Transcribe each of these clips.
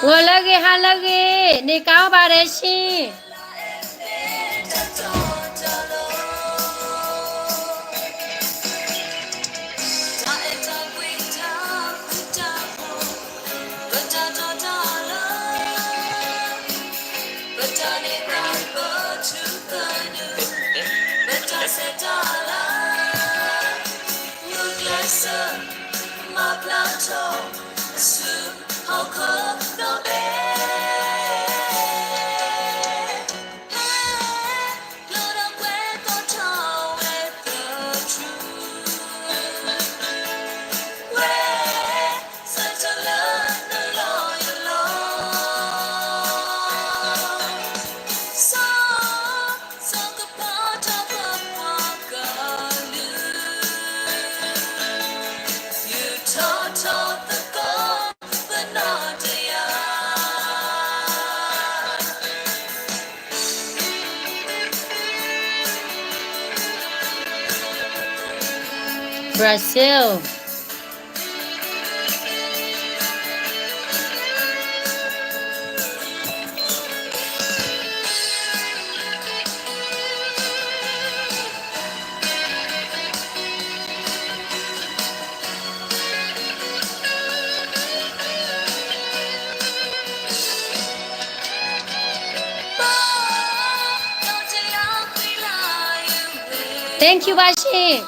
ဂီၤလၢအဂ့ၤ ဟါလၢအဂ့ၤ န့ၣ်ကအိၣ်ဘၣ်ဒီးဆံ Brazil. Thank you ဘၣ်ဆံး.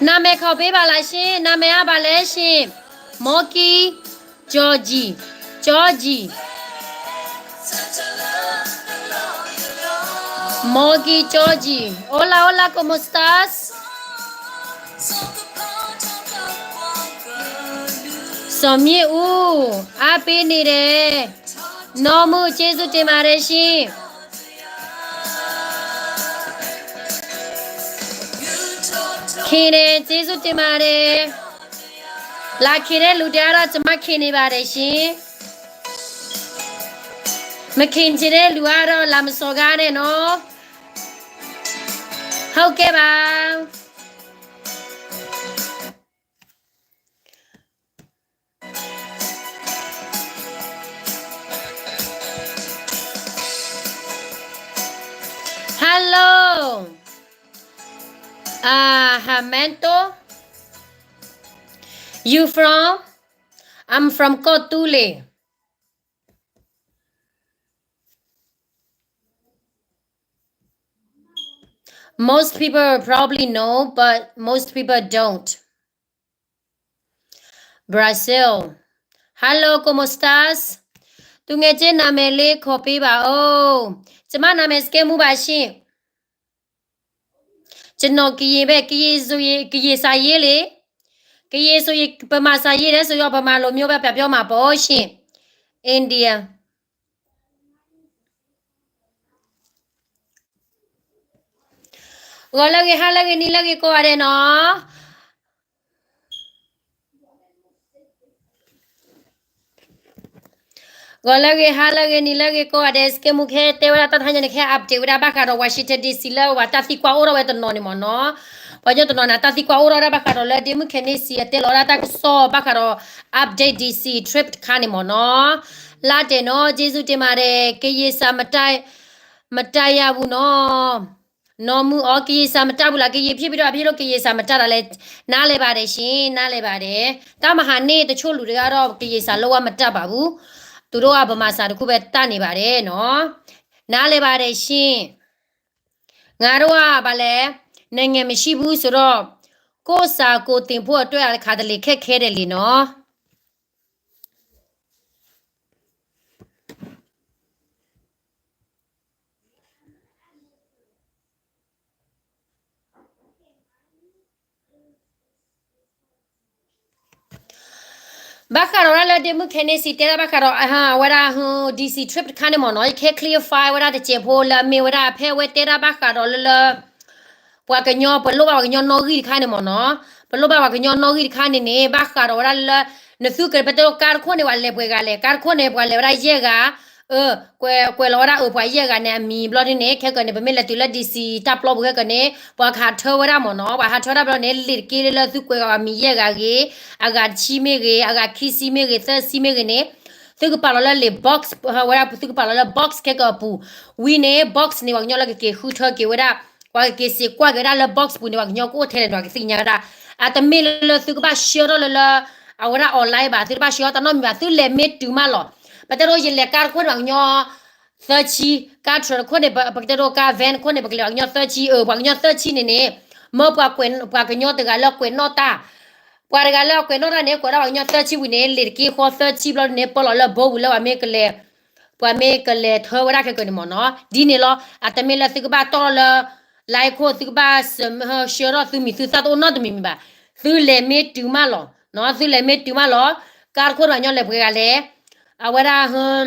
Name ခီၣ်ဖ့ဘၣ်လၢဆံး, name အါဘၣ်လဲၣ်ဆံး, Moki Georgie, Georgie, Moki Georgie, hola, hola, ¿cómo estás? စီၤမ့ၣ်အူ, အါပ့ၤန့ၣ်ဒဲး, နီၢ်မုၣ် ကျေးဇူးတင်ပါတယ်ရှင်. ခ့န့ၣ် ကျေးဇူးတင်ပါတယ်. လာခင်တဲ့လူတွေကတော့ ကျွန်မခင်နေပါတယ်ရှင်. မခင်ချင်တဲ့လူကတော့ လာမစော်ကားနဲ့နော်. ဟုတ်ကဲ့ပါ. Hello, uh, Hamanto. You from? I'm from Kotule. Most people probably know, but most people don't. Brazil. Hello, ¿cómo estás? သူငယ်ချင်း နာမည်လေး ခေါ်ပေးပါဦး. ကျွန်မနာမည် စကဲမူပါရှင်. ကျွန်တော်ကရင်ပဲ, ကရင်ဆိုရင် ကရင်စာရေးလေ. ကရင်ဆိုရင် ဗမာစာရေးတယ်ဆိုတော့ ဗမာလိုမျိုးပဲ ပြန်ပြောမှာပေါ့ရှင်. India. ဂီၤလၢဂ့ၤ ဟါလၢဂ့ၤ နံၤလၢဂ့ၤ ကိးဂၤဒဲးနီၤ. ဂီၤလၢဂ့ၤ ဟါလၢဂ့ၤ နံၤလၢဂ့ၤ ကိးဂၤဒဲး. စကဲမူ ခဲတဲဝဲဒၣ် တၢ်တဟါညါန့ၣ် ခဲ update ဝဲဒၣ် ဘၣ်ဃးဒီး Washington D C လၢပှၤတၢ်သံကွၢ်အိၣ်ထီၣ်ဝဲတနီၤန့ၣ်မ့ၢ်နီၤ. ပှၤကညီတနီၤန့ၣ် တၢ်သံကွၢ်အိၣ်ထီၣ်ဝဲဒၣ် ဘၣ်ဃးဒီးလၢ ဒ့မုၣ်ခဲန့ၣ် စံးအတဲလီၤဝဲဒၣ် တၢ်ကစီၣ် ဘၣ်ဃးဒီး update D C trip တခါန့ၣ်မ့ၢ်နီၤ. လါတဲာ်နီၤ, ကျေးဇူးတင်ပါတယ်. ကရင်စာမတတ်ရဘူးနော်. နီၢ်မုၣ်အီၤ, ကရင်စာမတတ်ဘူးလား, ကရင်ဖြစ်ပြီးတော့ ဘာဖြစ်လို့ ကရင်စာမတတ်တာလဲ. နားလည်ပါတယ်ရှင်, နားလည်ပါတယ်. တၢ်မဟါန့ၣ် တချို့လူတွေကတော့ ကရင်စာလုံးဝမတတ်ပါဘူး. သူတို့က ဗမာစာတစ်ခုပဲ တတ်နေပါတယ်နော်. နားလည်ပါတယ်ရှင်. ငါတို့က ဘာလဲ, နိုင်ငံမရှိဘူးဆိုတော့ ကိးစၢ်ကိးသ့ၣ်ဖိအတၢ်တခါတလံၤခဲခဲဒဲးလံနီၤ. ဘၣ်ဃးဒီးဝဲဒၣ်လၢ ဒ့မုၣ်ခဲန့ၣ်စံးတဲဒၣ်ဘၣ်ဃးဒီး အဝဲဒၣ် DC trip တခါန့ၣ်မ့ၢ်နီၤ, ယကဟဲ clarify ဝဲဒၣ်တစဲးဖိလၢအမ့ၢ်ဝဲဒၣ်ဖဲအဝဲတဲဒၣ်ဘၣ်ဃးဒီးလၢလၢ ပှၤကညီ ပလိၣ်ဘၣ်ပှၤကညီနီၣ်ဂံၢ်တခါန့ၣ်မ့ၢ်နီၤ, ပလိၣ်ဘၣ်ပှၤကညီနီၣ်ဂံၢ်တခါန့ၣ်န့ၣ် ဘၣ်ဃးဒီးဝဲဒၣ်လၢ နသုကပတဲဒိးကါတခိၣ်န့ၣ် ပှၤလဲၤပှဲၤဂၤလဲၣ်, ကါတခိၣ်န့ၣ် ပှၤလဲၤဝဲဒၣ်ယဲၢ်ဂၤ, အ ကွဲးလီၤဝဲဒၣ်အ ပှၤယဲၢ်ဂၤန့ၣ်အမံၤဘျီဒ်န့ၣ် ခဲကနံၣ်န့ၣ် ပမ့ၢ်လဲၤတုၤလၢ DC တၢ်ပျီပူၤခဲကနံၣ်န့ၣ် ပှၤကဟးထၢဝဲဒၣ်မ့ၢ်နီၤ, ပှၤဟးထၢဝဲဒၣ်ဘျီန့ၣ် လံာ်တက့လၢလၢသုကွဲးဂၤမံၤယဲၢ်ဂၤဂ့ၤ, အဂၤတဆံမ့ၢ်ဂ့ၤ, အဂၤခံဆံမ့ၢ်ဂ့ၤ, သၢဆံမ့ၢ်ဂ့ၤန့ၣ် သုကပာ်လီၤလၢလံာ် box ဝဲဒၣ် သုကပာ်လီၤလၢ box ခဲကအပူၤ, ဝံၤန့ၣ် box န့ၣ် ပှၤကညီလၢကက့ၤဃုထၢက့ၤဝဲဒၣ်, ပှၤကက့ၤစံးကွၢ်က့ၤဝဲဒၣ်လၢ box ပူၤန့ၣ် ပှၤကညီကအိၣ်ထဲလဲၣ်န့ၣ် ပှၤကသ့ၣ်ညါဝဲဒၣ်, အတမ့ၢ်လၢသုကဘၣ်ဆှၢထီၣ်လၢလၢ အဝဲဒၣ် online ဘၣ်, သုတဘၣ်ဆှၢထီၣ်တၢ်နီတမံၤဘၣ်, သုလဲၤမ့ၢ်တုၤမးလီၤ, ပတဲဒိးယလဲၤကါတခိၣ်န့ၣ် ပှၤကညီ သၢဆံ, ကါ truck တခိၣ်န့ၣ် ပကတဲဒိးကါ van တခိၣ်န့ၣ် ပကလဲၤပှၤကညီသၢဆံ, အ ပှၤကညီသၢဆံန့ၣ်န့ၣ် မ့ၢ်ပှၤကညီတဂၤလၢကွဲးနီၣ်တၢ်, ပှၤတဂၤလၢအကွဲးနီၣ်တၢ်န့ၣ် ကွဲးဒၣ်ပှၤကညီသၢဆံဝံၤန့ၣ် လံာ်တက့ဃီသၢဆံဘျီန့ၣ် ပၢလီၤလၢဘိပူၤလၢပှၤမ့ၢ်ကလဲၤ ပှၤမ့ၢ်ကလဲၤထၢဝဲဒၣ်ခဲကနံၣ်န့ၣ်မ့ၢ်နီၤ, ဒ်န့ၣ်လီၤ, အတမ့ၢ်လၢသုကဘၣ်တီၢ်လၢ line ခိၣ် သုကဘၣ်ဆှၢထီၣ် သုမံၤသုသၣ်တအိၣ်နီတမံၤမံၤဘၣ်, သုလဲၤမ့ၢ်တုၤမးလီၤ, သုလဲၤမ့ၢ်တုၤမးလီၤ, ကါတခိၣ်န့ၣ် ပှၤကညီလဲၤပှဲၤဂၤလဲၣ်, အဝဲဒၣ်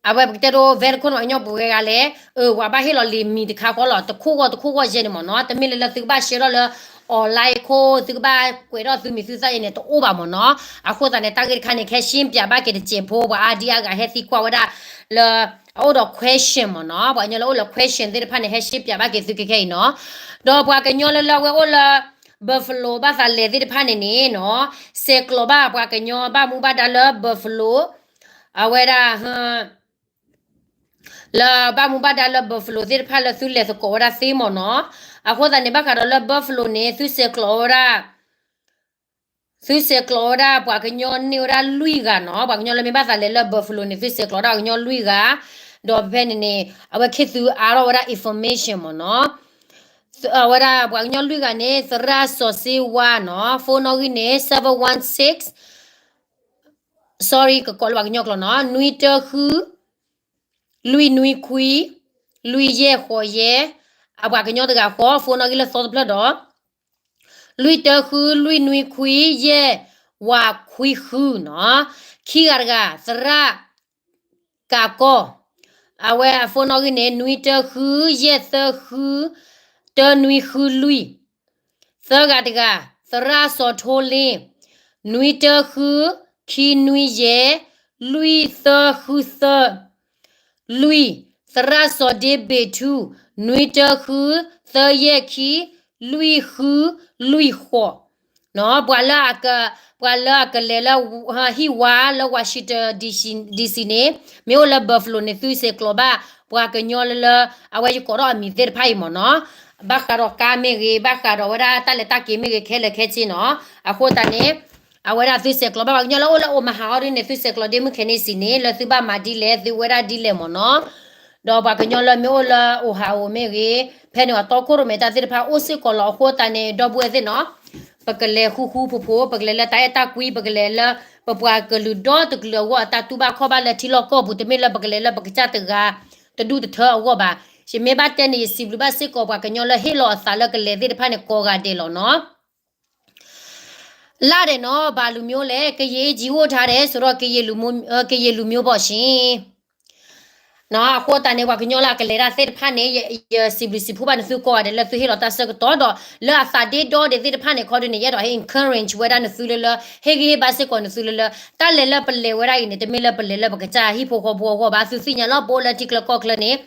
အဝဲပကတဲဒိး van တခိၣ်န့ၣ် ပှၤကညီပှဲၤဂၤလဲၣ်, အ ပှၤဘၣ်ဟ့ၣ်လီၤလံာ်မံၤတခါဃီလီၤ, တခိၣ်ဂီၢ်တခိၣ်ဂီၢ်ယဲန့ၣ်မ့ၢ်နီၤ, တမ့ၢ်လၢလၢသုကဘၣ်ဆှၢထီၣ်လၢ online ခိၣ် သုကဘၣ်ကွဲးထီၣ်သုမံၤသုသၣ်ယဲန့ၣ် တအိၣ်ဘၣ်မ့ၢ်နီၤ, အဃိသတးန့ၣ် တၢ်ဂ့ၢ်တခါန့ၣ် ကဟဲရှင်းပြဘၣ်က့ၤတစဲးဖိ ပှၤအါဒံအါဂၤဟဲသံကွၢ်ဝဲဒၣ်လၢ အအိၣ်ဒီး question မ့ၢ်နီၤ, ပှၤကညီလၢအိၣ်လၢ question သ့ၣ်တဖၣ်န့ၣ် ဟဲရှင်းပြဘၣ်က့ၤသုခဲခဲအံၤနီၤ, ဒီးပှၤကညီလၢလၢအဝဲအိၣ်လၢ Buffalo ဘၣ်သးလဲၤသ့ၣ်တဖၣ်န့ၣ်န့ၣ်နီၤ, ဆဲးကျိးဘၣ်ပှၤကညီဘၣ်မူဘၣ်ဒါလၢ Buffalo အဝဲဒၣ် လၢဘၣ်မူဘၣ်ဒါလၢ Buffalo သ့ၣ်တဖၣ်လၢသုလဲၤသကိးဝဲဒၣ်သ့မ့ၢ်နီၤ, အဃိသတးန့ၣ် ဘၣ်ဃးဒီးလၢ Buffalo န့ၣ် သုဆဲးကျိးဝဲဒၣ် သုဆဲးကျိးဝဲဒၣ်ပှၤကညီန့ၢ်ဝဲဒၣ်လွံၢ်ဂၤနီၤ, ပှၤကညီလၢမ့ၢ်ဘၣ်သးလဲၤလၢ Buffalo န့ၣ် သုဆဲးကျိးဒၣ်ပှၤကညီလွံၢ်ဂၤ, ဒီးဖဲန့ၣ်န့ၣ် အဝဲခ့သုအါထီၣ်ဝဲဒၣ် information မ့ၢ်နီၤ, အဝဲဒၣ်ပှၤကညီလွံၢ်ဂၤန့ၣ် သရၣ်စီၤစ့ဝါနီၤ, phone နီၣ်ဂံၢ်န့ၣ် seven one six, sorry ကကိးလၢပှၤကညီကျိာ်နီၤ, နွံတၢဃု လွံၢ်နွံခွံ လွံၢ်ယဲၢ်ဃိးယဲၢ်, အပှၤကညီတဂၤဃီ phone နီၣ်ဂံၢ်လၢသီတဖျၢၣ်ဒီး လွံၢ်တၢဃု လွံၢ်နွံခွံ ယဲၢ်ဝးခွံဃုနီၤ, ခံဂၤတဂၤ သရၣ်ကးကီၢ်, အဝဲအ phone နီၣ်ဂံၢ်န့ၣ် နွံတၢဃု ယဲၢ်သၢဃု တၢနွံဃုလွံၢ်, သၢဂၤတဂၤ သရၣ်စီၤထိလ့, နွံတၢဃု ခံနွံယဲၢ် လွံၢ်သၢဃုသၢ လွံၢ်, သရၣ်စီၤဒ့ဘ့းထူ, နွံတၢဃု သၢယဲၢ်ခံ လွံၢ်ဃု လွံၢ်ဃိး, ပှၤလၢအက ပှၤလၢအကလဲၤလၢ ဟံၣ်ဝါလၢ Washington DC န့ၣ် မ့ၢ်အိၣ်လၢ Buffalo န့ၣ် သုဆဲးကျိးဘၣ် ပှၤကညီလၢလၢ အဝဲယကိးထီၣ်အမံၤသ့ၣ်တဖၣ်အံၤမ့ၢ်နီၤ, ဘၣ်ဃးဒီးကါမ့ၢ်ဂ့ၤ, ဘၣ်ဃးဒီးဝဲဒၣ်တၢ်လဲၤတၢ်က့ၤမ့ၢ်ဂ့ၤ ခဲလၢာ်ခဲဆ့နီၤ, အဃိသတးန့ၣ် အဝဲဒၣ်သုဆဲးကျိးဘၣ်ပှၤကညီလၢအိၣ်လၢ Omaha အီၤဒ်န့ၣ် သုဆဲးကျိးဒ့မုၣ်ခဲန့ၣ်စံးန့ၣ် လၢသုဘၣ်မၤဒ်လဲၣ် သုဝဲဒၣ်ဒ်လဲၣ်မ့ၢ်နီၤ, ဒီးပှၤကညီလၢမ့ၢ်အိၣ်လၢ Ohio မ့ၢ်ဂ့ၤ, ဖဲန့ၣ်အတီခိၣ်ရိၣ်မဲတၢ်သ့ၣ်တဖၣ်အိၣ်စ့ၢ်ကီးလီၤ. အဃိသတးန့ၣ် ဒီပုၢ်ဝဲၢ်သ့ၣ်နီၤ, ပကလဲၤဃူဃူဖိးဖိး, ပကလဲၤလၢတၢ်အဲၣ်တၢ်ကွံ, ပကလဲၤလၢ ပပှၤကလုာ်ဒီတကလုာ်အဂီၢ် အတၢ်တူၢ်ဘၣ်ခီၣ်ဘၣ်လၢထံလီၢ်ကီၢ်ပူၤ, တမ့ၢ်လၢပကလဲၤလၢပကစၢ်တဂၤတဒူၣ်တထၢအဂီၢ်ဘၣ်. ယမ့ၢ်ဘၣ်တဲန့ၣ် ယစံးဘျုးဘၣ်စ့ၢ်ကီးပှၤကညီလၢဟ့ၣ်လီၤအသးလၢကလဲၤသ့ၣ်တဖၣ်န့ၣ် ကိးဂၤဒဲးလီၤနီၤ. လၢ်ဒဲးနီၤ ဘၣ်လူမျိုးလဲၣ်, ကရင်အကျီအိၣ်ထါဒဲး ဆိုတော့ ကရင်လူမျိုး, ကရင်လူမျိုးပေါ့ရှင်. အဃိသတးန့ၣ် ပှၤကညီလၢအကလဲၤတၢ်သ့ၣ်တဖၣ်န့ၣ် ယစံးဘျုးစံးဖှိၣ်ဘၣ်နသုကိးဂၤဒဲးလၢသုဟ့ၣ်လီၤတၢ်ဆၢကတီၢ်ဒီး လၢအသးဒ့ဒီဒဲးသ့ၣ်တဖၣ်န့ၣ် ခီဒုန့ၣ် ယအဲၣ်ဒိးဟဲ encourage ဝဲဒၣ်နသုလၢလၢ ဟ့ၣ်ဂံၢ်ဟ့ၣ်ဘါစ့ၢ်ကီးနသုလၢလၢ တၢ်လဲၤလၢပလဲၤဝဲဒၣ်အံၤန့ၣ် တမ့ၢ်လၢပလဲၤလၢပကစၢ်ဟံၣ်ဖိဃီဖိအဂီၢ်ဘၣ်. သုသ့ၣ်ညါလီၤ ပအိၣ်လၢထံချၢကီၢ်ချၢန့ၣ်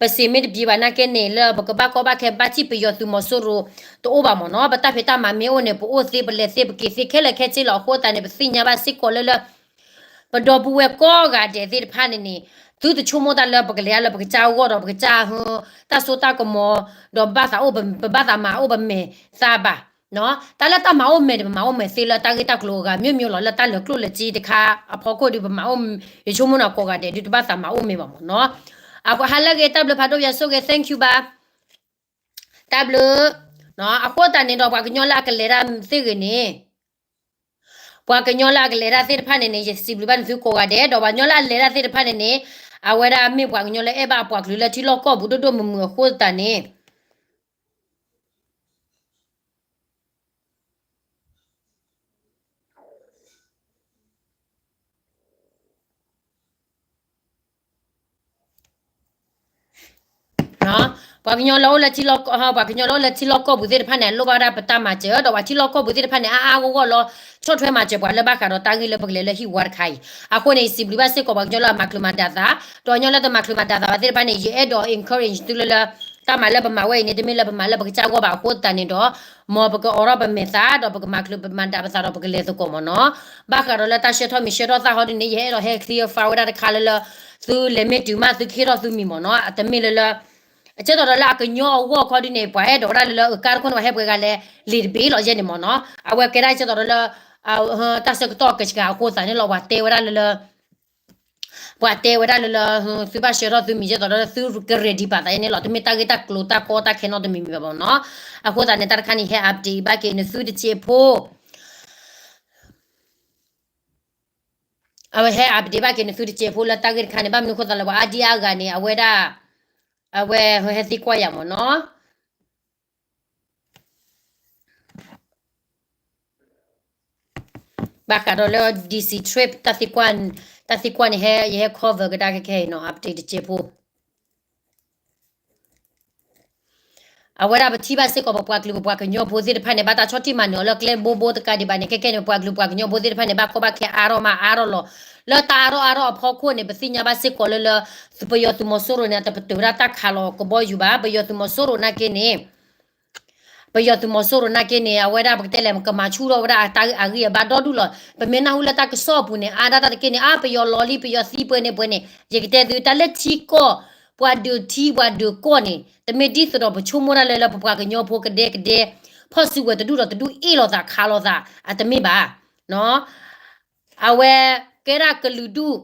ပစံးမ့ၢ်တပျံၤဘၣ်နာ်က့န့ၣ် လၢပကဘၣ်ကီဘၣ်ခဲဘၣ်ထံၣ်ပယီၤသုးမီၤစိရိၤတအိၣ်ဘၣ်မ့ၢ်နီၤ. ပတၢ်ဖံးတၢ်မၤမ့ၢ်အိၣ်န့ၣ် ပအိၣ်သ့ ပလဲၤသ့ ပက့ၤသ့ ခဲလၢာ်ခဲဆ့လီၤ. အဃိသတးန့ၣ် ပသ့ၣ်ညါဘၣ်စ့ၢ်ကီးလၢလၢ ပဒီပုၢ်ဝဲၢ်ကိးဂၤဒဲးသ့ၣ်တဖၣ်န့ၣ်န့ၣ် သုတဆိကမိၣ်တၢ်လၢပကလဲၤလၢပကစၢ်အဂီၢ်ဒီး ပကစၢ်ဟ တၢ်စိတၢ်ကမီၤ ဒီးပဘၣ်သးအိၣ် ပဘၣ်သးမၤအိၣ်ပမဲာ်သးဘၣ်. တၢ်လၢတၢ်မၤအိၣ်မဲာ်န့ၣ် ပမၤအိၣ်မဲာ်သ့လၢတၢ်ဂ့ၢ်တၢ်ကျိၤအဂၤ မျိုးမျိုးလီၤ. လၢတၢ်လၢာ်ကျိၣ်လၢာ်စ့တခါအဖီခိၣ်ဒီး ပမၤအိၣ် ယဆိကမိၣ်န့ၣ် ကိးဂၤဒဲးဒုးတဘၣ်သးမၤအိၣ်မဲာ်ဘၣ်မ့ၢ်နီၤ. အဃိဟါလၢအဂ့ၤ တၢ်ဘျုးဖးဒိၣ် ယွၤဆိၣ်ဂ့ၤ thank you ဘၣ်. တၢ်ဘျုး အဃိသတးန့ၣ်ဒီး ပှၤကညီလၢအကလဲၤတၢ်သ့ၣ်ဂ့ၤန့ၣ်, ပှၤကညီလၢအကလဲၤတၢ်သ့ၣ်တဖၣ်န့ၣ်န့ၣ် ယစံးဘျုးဘၣ်နသုကိးဂၤဒဲး, ဒီးပှၤကညီလၢအလဲၤတၢ်သ့ၣ်တဖၣ်န့ၣ်န့ၣ် အဝဲဒၣ်မ့ၢ်ပှၤကညီလၢအဲၣ်ဘၣ်အပှၤကလုာ်လၢထံလီၢ်ကီၢ်ပူၤဒိၣ်ဒိၣ်မုၢ်မုၢ်အဃိသတးန့ၣ် ပှၤကညီလၢအိၣ်လၢထံလီၢ်ကီၢ်, ပှၤကညီလၢအိၣ်လၢထံလီၢ်ကီၢ်ပူၤသ့ၣ်တဖၣ်န့ၣ် အလိၣ်ဘၣ်ဝဲဒၣ်ပတၢ်မၤစၢၤ, ဒီးပှၤထံလီၢ်ကီၢ်ပူၤသ့ၣ်တဖၣ်န့ၣ် အါအါဂီၢ်ဂီၢ်လီၤ ဆီၣ်ထွဲမၤစၢၤပှၤလၢဘၣ်ဃးဒီးတၢ်ဂ့ၢ်လၢပကလဲၤလၢဟံၣ်ဝါတခါအံၤ. အဃိန့ၣ် ယစံးဘျုးဘၣ်စ့ၢ်ကီးပှၤကညီလၢအမၤချုးမၤဒၣ်သး, ဒီးညီလၢတမၤချုးမၤဒၣ်သးဘၣ်သ့ၣ်တဖၣ်န့ၣ် ယအဲၣ်ဒိး encourage သုလၢလၢ တၢ်မၤလၢပမၤဝဲအံၤန့ၣ် တမ့ၢ်လၢပမၤလၢပကစၢ်ဂီၢ်ဘၣ်အဃိသတးန့ၣ်ဒီး မ်ပကအိးထီၣ်ပမဲာ်သး ဒီးပကမၤချုးပမၤဒၣ်ပသးဒီးပကလဲၤသကိးမ့ၢ်နီၤ. ဘၣ်ဃးဒီးလၢတၢ်ဆှၢထီၣ်မံၤဆှၢထီၣ်သၣ်ခီဒုန့ၣ် ယဟဲအဲၣ်ဒိးဟဲ clarify ဝဲဒၣ်တခါလၢလၢ သုလဲၤမ့ၢ်တုၤမးသုကဟ့ၣ်ထီၣ်သုမံၤမ့ၢ်နီၤ. တမ့ၢ်လၢလၢ ကဲသိးဒီးလၢအကညီအဂီၢ်ခီဒုန့ၣ် ပှၤအဲၣ်ဒိးဝဲဒၣ်လၢလၢ အကါတခိၣ်န့ၣ် ပှၤဟဲပှဲၤဂၤလဲၣ် လံာ်တဘ့ၣ်လီၤယဲန့ၣ်မ့ၢ်နီၤ. အဝဲကဲဒၣ်ကဲသိးဒီးလၢ တၢ်ဆၢကတီၢ်ကဆှၤအဃိသတးန့ၣ်လီၤ ပှၤတဲဝဲဒၣ်လၢလၢ ပှၤတဲဝဲဒၣ်လၢလၢ သုဘၣ်ဆှၢထီၣ်သုမံၤကဲသိးဒီးလၢသုက ready ပာ်သးယဲန့ၣ်လီၤ. တမ့ၢ်တၢ်ဂ့ၢ်တၢ်ကျိၤတၢ်ကီတၢ်ခဲနီတမံၤမံၤဘၣ်မ့ၢ်နီၤ. အဃိသတးန့ၣ် တၢ်တခါန့ၣ် ယဟဲ update ဘၣ်က့ၤနသုတစဲးဖိ အဝဲဟဲ update ဘၣ်က့ၤနသုတစဲးဖိလၢတၢ်ဂ့ၢ်တခါန့ၣ် ဘၣ်မနုၤအဃိသတးလၢပှၤအါဒံအါဂၤန့ၣ် အဝဲဒၣ် အဝဲဟဲသံကွၢ်ယၤမ့ၢ်နီၤ. ဘၣ်ဃးဒီးလၢ DC trip တၢ်သံကွၢ်န့ၣ် ဟဲ ယဟဲ cover ကဒါခဲခဲအံၤနီၤ update တစဲးဖိ အဝဲဒၣ်ပထံၣ်ဘၣ်စ့ၢ်ကီး ပပှၤကလုာ်ပပှၤကညီဖိသ့ၣ်တဖၣ်န့ၣ် ဘၣ်တၢ်ဆီၣ်တံၢ်မၤနၢၤအီၤလၢကျဲဘိဘိတကးဒံးဘၣ်န့ၣ် ခဲခဲန့ၣ် ပပှၤကလုာ်ပပှၤကညီဖိသ့ၣ်တဖၣ်န့ၣ် ဘၣ်ကီဘၣ်ခဲအါထီၣ်မးအါထီၣ်လီၤ. လၢတၢ်အါထီၣ်အါထီၣ်အဖီခိၣ်န့ၣ် ပသ့ၣ်ညါဘၣ်စ့ၢ်ကီးလၢလၢ ပယီၤသုးမီၤစိရိၤန့ၣ် တပတုာ်ဝဲဒၣ်တၢ်ခးလီၤကဘီယူၤဘၣ်. ပယီၤသုးမီၤစိရိၤနာ်က့န့ၣ် ပယီၤသုးမီၤစိရိၤနာ်က့န့ၣ် အဝဲဒၣ်ပကတဲလဲၣ် ကမၤဆူၣ်ထီၣ်ဝဲဒၣ်အတၢ်အဂံၢ်အဘါဒီဒူၣ်လီၤ. ပမ့ၢ်နၢ်ဟူလၢတၢ်ကစီၣ်အပူၤန့ၣ် အါဒၣ်တၢ်တက့ၢ်န့ၣ် အါ ပယီၤလီၤလံ ပယီၤသံပှဲၤန့ၣ်ပှဲၤန့ၣ် ယကတဲသုတၢ်လၢထံကီၢ် ပှၤဒုးထံပှၤဒုးကီၢ်န့ၣ် တမ့ၢ်ဒ်သိးဒီးပဆိကမိၣ်ဒၣ်လၢလၢပပှၤကညီဖိကဒဲကဒဲ ဖီၣ်စုဝဲၤတဒူၣ်ဒီးတဒူၣ်အ့ၣ်လိာ်သးခးလိာ်သး အတမ့ၢ်ဘၣ်. အဝဲကဲဒၣ်ကလုာ်ဒူၣ်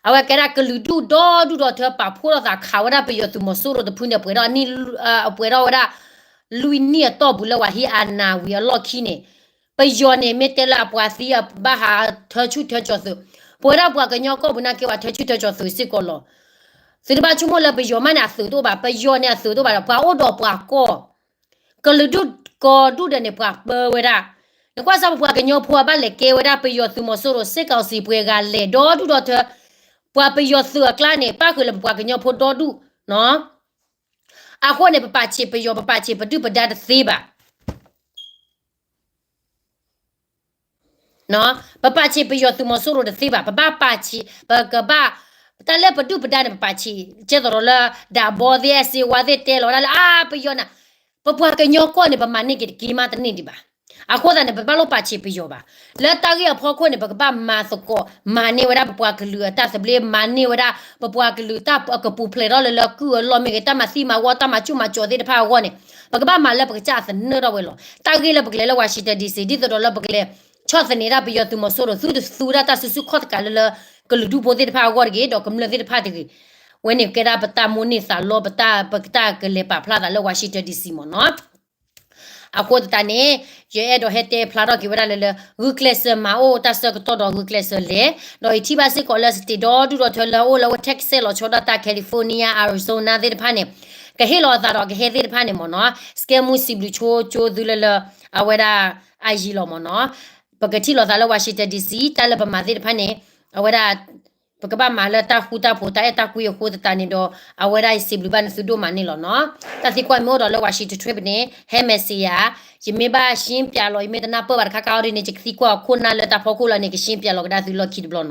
အဝဲကဲဒၣ်ကလုာ်ဒူၣ်ဒီဒူၣ်ဒီထၢ ပာ်ဖှိၣ်ထီၣ်သးခးဝဲဒၣ်ပယီၤသုးမီၤစိရိၤတဖုန့ၣ် ပှဲၤထီၣ်နံၣ် ပှဲၤထီၣ်ဝဲဒၣ် လွံၢ်နံၣ်အတီၢ်ပူၤလၢပှၤဟံးအာဏာဝံၤအလီၢ်ခံန့ၣ် ပယီၤန့ၣ် မ့ၢ်တဲလၢအပှၤသံအဘၣ်ဟးထၢဆူၣ်ထၢကၠီၤသုး ပဝဲဒၣ်ပှၤကညီကီၢ်ပူၤနာ်က့ ပှၤထၢဆူၣ်ထၢကၠီၤသုးစ့ၢ်ကီးလီၤ. သုတဘၣ်ဆိကမိၣ်လၢပယီၤမးန့ၣ် အသုးတအိၣ်ဘၣ်, ပယီၤန့ၣ်အသုးတအိၣ်ဘၣ်ဒီး ပှၤအိၣ်ဒီးပှၤကီၢ် ကလုာ်ဒူၣ်ကီၢ်ဒူၣ်ဒီးန့ၣ် ပှၤပၢဝဲဒၣ်. နကွၢ်စၢ်ပပှၤကညီဖိအဘၣ်လဲၤကဲဝဲဒၣ် ပယီၤသုးမီၤစိရိၤ စစ်ကောင်စီ ပှဲၤဂၤလဲၤဒီဒူၣ်ဒီထၢ ပှၤပယီၤသုးအကျါန့ၣ် ပၣ်ဃုာ်လၢပပှၤကညီဖိဒီဒူၣ်နီၤ. အဃိန့ၣ် ပပာ်ဆံးပယီၤ ပပာ်ဆံးပဒုၣ်ပဒါတသ့ဘၣ်. ပပာ်ဆံးပယီၤသုးမီၤစိရိၤတသ့ဘၣ်, ပဘၣ်ပာ်ဆံး ပကဘၣ် တၢ်လၢပဒုၣ်ပဒါန့ၣ် ပပာ်ဆံး ကဲသိးဒီးလၢ ဒၣ်ဘီသ့ၣ် အဲၣ်စ့ဝါသ့ၣ်တဲလီၤဝဲဒၣ်လၢ အါ ပယီၤန့ၣ် ပပှၤကညီကီၢ်န့ၣ် ပမၤန့ၢ်က့ၤတက့ၢ်မးတန့ၢ်ဒံးဘၣ်. အဃိသတးန့ၣ် ပဘၣ်လိၣ်ပာ်ဆံးပယီၤဘၣ်. လၢတၢ်ဂ့ၢ်အဖီခိၣ်န့ၣ် ပကဘၣ်မၤသကိး မၤန့ၢ်ဝဲဒၣ်ပပှၤကလုာ်အတၢ်သဘျ့ မၤန့ၢ်ဝဲဒၣ် ပပှၤကလုာ်တၢ်ကပူၤဖျဲးထီၣ်လၢလၢကုၢ်အလီၢ်မ့ၢ်ဂ့ၤ တၢ်မၤသံမၤဝီ တၢ်မၤကၠိၣ်မၤကၠီၤသ့ၣ်တဖၣ်အဂီၢ်န့ၣ် ပကဘၣ်မၤလၢပကစၢ်အသနၢၣ်ထီၣ်ဝဲလီၤ. တၢ်ဂ့ၢ်လၢပကလဲၤလၢ Washington DC ဒ်သိးဒီးလၢပကလဲၤ ဆီၣ်သနံးဒၣ်ပယီၤသုးမီၤစိရိၤ သုတသူဝဲဒၣ်တၢ်စုဆူၣ်ခီၣ်တကးလၢလၢ ကလုာ်ဒူၣ်ဖိသ့ၣ်တဖၣ်အဂီၢ်တဂ့ၤ ဒီးကမျၢၢ်သ့ၣ်တဖၣ်တဂ့ၤ. ဝဲန့ၣ်ကဲဒၣ်ပတၢ်မိၣ်န့ၢ်သးလီ ပတၢ် ပတၢ်ကလဲၤပာ်ဖျါသးလၢ Washington DC မ့ၢ်နီၤ. အဃိသတးန့ၣ် ယအဲၣ်ဒိးဟဲတဲဖျါထီၣ်က့ၤဝဲဒၣ်လၢလၢ ဂုာ်ကျဲးစၢးမၤအိၣ်တၢ်ဆၢကတီၢ်ဒီးဂုာ်ကျဲးစၢးလဲၤ, ဒီးယထံၣ်ဘၣ်စ့ၢ်ကီးလၢ state ဒီဒူၣ်ဒီထၢလၢအအိၣ်လၢဝဲ Texas လီၤဆီဒၣ်တၢ် California Arizona သ့ၣ်တဖၣ်န့ၣ် ကဟ့ၣ်လီၤအသးဒီးကဟဲသ့ၣ်တဖၣ်န့ၣ်မ့ၢ်နီၤ စကဲမူစံးဘျုးဆိကၠိသုလၢလၢ အဝဲဒၣ် အယံၤလီၤမ့ၢ်နီၤ. ပကထံၣ်လိာ်သးလၢ Washington DC တၢ်လၢပမၤသ့ၣ်တဖၣ်န့ၣ် အဝဲဒၣ် ပကဘၣ်မၤလၢတၢ်ဃူတၢ်ဖိး တၢ်အဲၣ်တၢ်ကွံအဃိသတးန့ၣ်ဒီး အဝဲဒၣ်ယစံးဘျုးဘၣ်နသုဒိၣ်မးန့ၣ်လီၤနီၤ. တၢ်သံကွၢ်မ့ၢ်အိၣ်ဒီးလၢ Washington trip န့ၣ် ဟဲ message ယၤ, ယမ့ၢ်ဘၣ်ရှင်းပြလီၤ ယမ့ၢ်တနၢ်ပၢၢ်ဘၣ်တခါခါအီၤဒ်န့ၣ် ယကသံကွၢ်အခိၣ်နၢ်လၢတၢ်ဖီခိၣ်လီၤန့ၣ် ကရှင်းပြလီၤကဒါသုလီၢ်ခံတဘျီနီၤ.